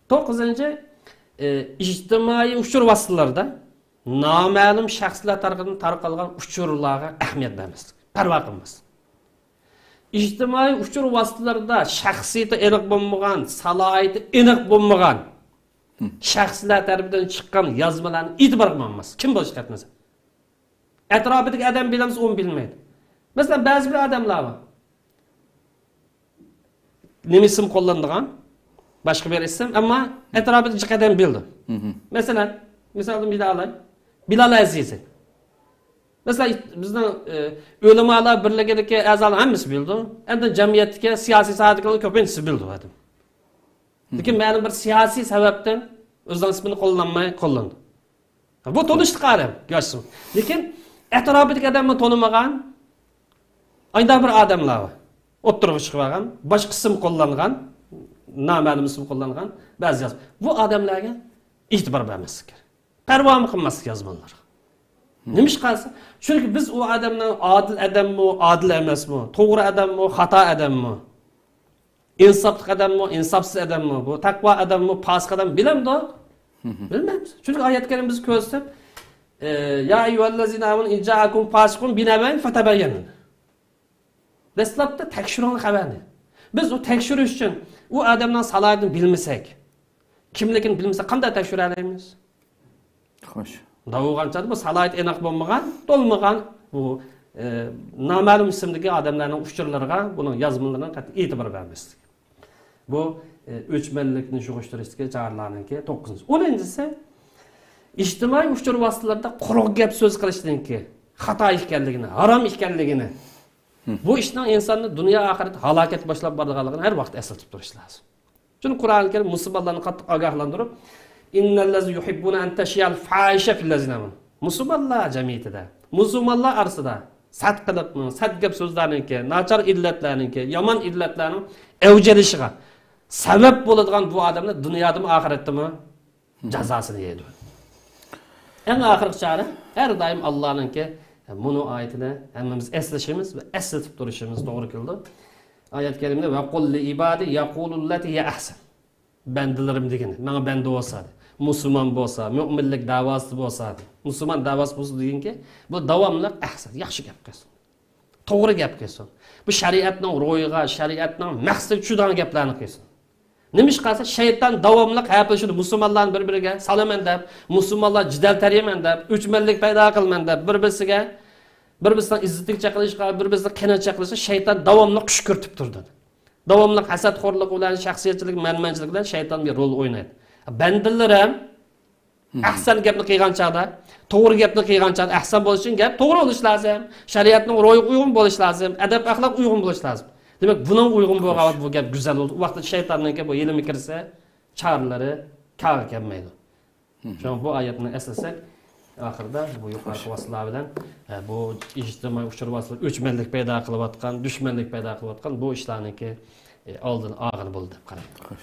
توققۇزىنچى، ئى، ئىجتىمائىي ئۇچۇر ۋاسىتىلىرىدە نامەلۇم شەخسلەر تەرىپىدىن تارقالغان ئۇچۇرلارغا ئەھمىيەت بەرمەسلىك، پەرۋا قىلماسلىق. ئىجتىمائىي ئۇچۇر ۋاسىتىلىرىدا شەخسىيىتى ئېنىق بولمىغان، سالاھىيىتى ئېنىق بولمىغان شەخسلەر تەرىپىدىن چىققان يازمىلارنى ئېتىبارغا ئالماسلىق. كىم بولۇشى قەتئىي نەزەر. ئەتراپىدىكى ئادەم بىلەمسە، ئۇمۇ بىلمەيدۇ. مەسىلەن، بەزى بىر ئادەملەر بار. نېمە ئىسىم قوللىنىدىغان؟ باشقا بىر ئىسىم، ئەمما ئەتراپىدا جىق ئادەم بىلىدۇ. مەسىلەن، مىسالدىن بىلە ئالاي. بىلال ئەزىزى. مەسىلەن، بىزنىڭ، ئى، ئۆلىمالار بىرلىكىدىكى ئەزالار ھەممىسى بىلىدۇ. ئەمدى جەمئىيەتتىكى سىياسىي ساھەدىكىلەرنىڭ كۆپىنچىسى بىلىدۇ ئادەم. لېكىن مەلۇم بىر سىياسىي سەۋەبتىن ئۆزىنىڭ ئىسمىنى قوللانماي قوللىنىدۇ. بۇ تونۇشلۇق ئادەم، ياشسۇن. لېكىن ئەتراپىدىكى ئادەمنى تونۇمىغان، ئايدا بىر ئادەملەر بار. ئوتتۇرىغا چىقىۋالغان، باشقا ئىسىم قوللانغان، نامەلۇم ئىسىم قوللانغان بەزى ياز-، بۇ ئادەملەرگە ئېتىبار بەرمەسلىك كېرەك. پەرۋامۇ قىلماسلىق يازمىلارغا. نېمىشقا دېسە، چۈنكى بىز ئۇ ئادەمنىڭ ئادىل ئادەممۇ، ئادىل ئەمەسمۇ، توغرا ئادەممۇ، خاتا ئادەممۇ، ئىنساپلىق ئادەممۇ، ئىنساپسىز ئادەممۇ، بۇ تەقۋا ئادەممۇ، پاسىق ئادەم بىلەمدۇق؟ بىلمەيمىز. چۈنكى ئايەت كەرىم بىزگە كۆرسىتىپ، ئى، يا ئەييۇھەللەزىنە ئامەنۇ ئىن جائەكۇم فاسىقۇن بىنەبەئىن فتبينوا. دەسلەپتە تەكشۈرۈڭلار خەۋەرنى. بىز ئۇ تەكشۈرۈش ئۈچۈن ئۇ ئادەمنىڭ سالاھىيىتىنى بىلمىسەك، كىملىكىنى بىلمىسەك، قانداق تەكشۈرەلەيمىز؟ خوش. داۋۇغانچادا بۇ سالاھىيىتى ئېنىق بولمىغان، تولمىغان بۇ، ئى، نامەلۇم ئىسىمدىكى ئادەملەرنىڭ ئۇچۇرلىرىغا، بۇنىڭ يازمىلىرىغا قەتئىي ئېتىبار بەرمەسلىك. بۇ، ئى، ئۆچمەنلىكنى يۇغۇشتۇرۇشتىكى چارىلەرنىڭكى توققۇزىنچىسى. ئون ئىنچىسى، ئىجتىمائىي ئۇچۇر ۋاسىتىلىرىدا قۇرۇق گەپ سۆز قىلىشنىڭكى خاتا ئىكەنلىكىنى، ھارام ئىكەنلىكىنى، بۇ ئىشنىڭ ئىنساننى دۇنيا ئاخىرەت ھالاكەت باشلاپ بارىدىغانلىقىنى ھەر ۋاقىت ئەسلىتىپ تۇرۇش لازىم. چۈنكى قۇرئان كەرىم مۇسۇلمانلارنى قاتتىق ئاگاھلاندۇرۇپ، ئىننەللەزىنە يۇھىببۇنە ئەن تەشىئەل فاھىشە فىللەزىنە ئامەنۇ. مۇسۇلمانلار جەمئىيىتىدە، مۇسۇلمانلار ئارىسىدا سەت قىلىقنىڭ، سەت گەپ سۆزلەرنىڭكى، ناچار ئىللەتلەرنىڭكى، يامان ئىللەتلەرنىڭ ئەۋج ئېلىشىغا سەۋەب بولىدىغان بۇ ئادەملەر دۇنيادىمۇ، ئاخىرەتتىمۇ جازاسىنى يەيدۇ. ئەڭ ئاخىرقى چارە، ھەر دائىم ئاللانىڭكى مۇنۇ ئايىتىنى ھەممىمىز ئەسلىشىمىز ۋە ئەسلىتىپ تۇرۇشىمىز توغرا كېلىدۇ. ئايەت كەرىمدە، ۋە قۇل لىئىبادى يەقۇلۇللەتى ھىيە ئەھسەن. بەندىلىرىم دېگىنى، ماڭا بەندە بولسا، مۇسۇلمان بولسا، مۆمىنلىك دەۋاسىدا بولسا، مۇسۇلمان دەۋاسى بولسا دېگىنكى، بۇ داۋاملىق ئەھسەن، ياخشى گەپ قىلسۇن. توغرا گەپ قىلسۇن. بۇ شەرىئەتنىڭ روھىغا، شەرىئەتنىڭ مەقسىتىگە چۈشىدىغان گەپلەرنى قىلسۇن. نېمىشقا دېسە، شەيتان داۋاملىق ھەپىلىشىدۇ، مۇسۇلمانلارنى بىر-بىرىگە سالىمەن دەپ، مۇسۇلمانلار جېدەل تېرىيمەن دەپ، ئۆچمەنلىك پەيدا قىلىمەن دەپ، بىر-بىرسىگە، بىر-بىرسىنىڭ ئىززىتىگە چېقىلىشقا، بىر-بىرسىنىڭ قېنىغا چېقىلىشقا شەيتان داۋاملىق كۈشكۈرتۈپ تۇرىدۇ. داۋاملىق ھەسەتخورلۇق بىلەن، شەخسىيەتچىلىك، مەنمەنچىلىك بىلەن شەيتان بىر رول ئوينايدۇ. بەندىلىرىم ئەھسەن گەپنى قىلغان چاغدا، توغرا گەپنى قىلغان چاغدا، ئەھسەن بولۇش ئۈچۈن گەپ توغرا بولۇش لازىم. شەرىئەتنىڭ روھىغا ئۇيغۇن بولۇش لازىم. ئەدەپ ئەخلاق ئۇيغۇن بولۇش لازىم. دېمەك، بۇنىڭ ئۇيغۇن بولغان ۋاقىت بۇ گەپ گۈزەل بولىدۇ. ئۇ ۋاقىتتا شەيتاننىڭكى بۇ ھىيلىمۇ كىرسە، چارىلىرى كارغا كەلمەيدۇ. شۇڭا بۇ ئايەتنى ئەسلىسەك، ئاخىرىدا بۇ يۇقىرىقى ۋاسىتىلەر بىلەن، ئە، بۇ ئىجتىمائىي ئۇچۇر ۋاسىتىلىرى ئۆچمەنلىك پەيدا قىلىۋاتقان، دۈشمەنلىك پەيدا قىلىۋاتقان بۇ ئىشلارنىڭكى، ئە، ئالدىنى ئالغىلى بولىدۇ دەپ قارايمەن. خوش.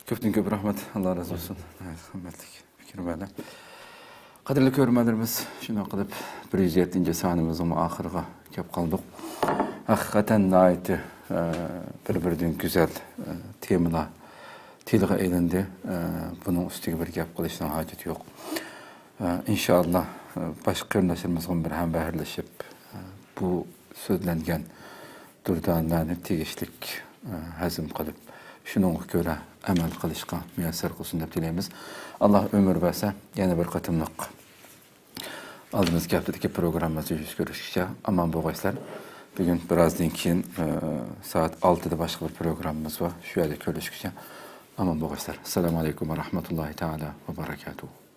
كۆپتىن كۆپ رەھمەت. ئاللا رازى بولسۇن. ناھايىتى قىممەتلىك پىكىر بەردى. قەدىرلىك كۆرۈرمەنلىرىمىز، شۇنداق قىلىپ بىر يۈز يەتتىنچى سانىمىزنىڭ ئاخىرىغا كەپ قالدۇق. ھەقىقەتەن ناھايىتى، ئە، بىر-بىرىدىن گۈزەل، ئە، تېمىلار تىلغا ئېلىندى. ئە، بۇنىڭ ئۈستىگە بىر گەپ قىلىشنىڭ ھاجىتى يوق. ئە، ئىنشائاللا، ئە، باشقا قېرىنداشلىرىمىزغا بىر ھەمبەھىرلىشىپ، ئە، بۇ سۆزلەنگەن دۇردانىلەرنى تېگىشلىك، ئە، ھەزىم قىلىپ، شۇنىڭغا كۆرە ئەمەل قىلىشقا مۇيەسسەر قىلسۇن دەپ تىلەيمىز. ئاللا ئۆمۈر بەرسە، يەنە بىر قېتىملىق ئالدىمىزدىكى ھەپتىدىكى پروگراممىمىزدا يۈز كۆرۈشكىچە ئامان بولغايسىلەر. بۈگۈن بىرازدىن كېيىن، ئە، سائەت ئالتىدا باشقا بىر پروگراممىمىز بار. شۇ يەردە كۆرۈشكىچە ئامان بولغايسىلەر. ئەسسالامۇ ئەلەيكۇم ۋە رەھمەتۇللاھى تەئالا ۋە بەرەكاتۇھۇ.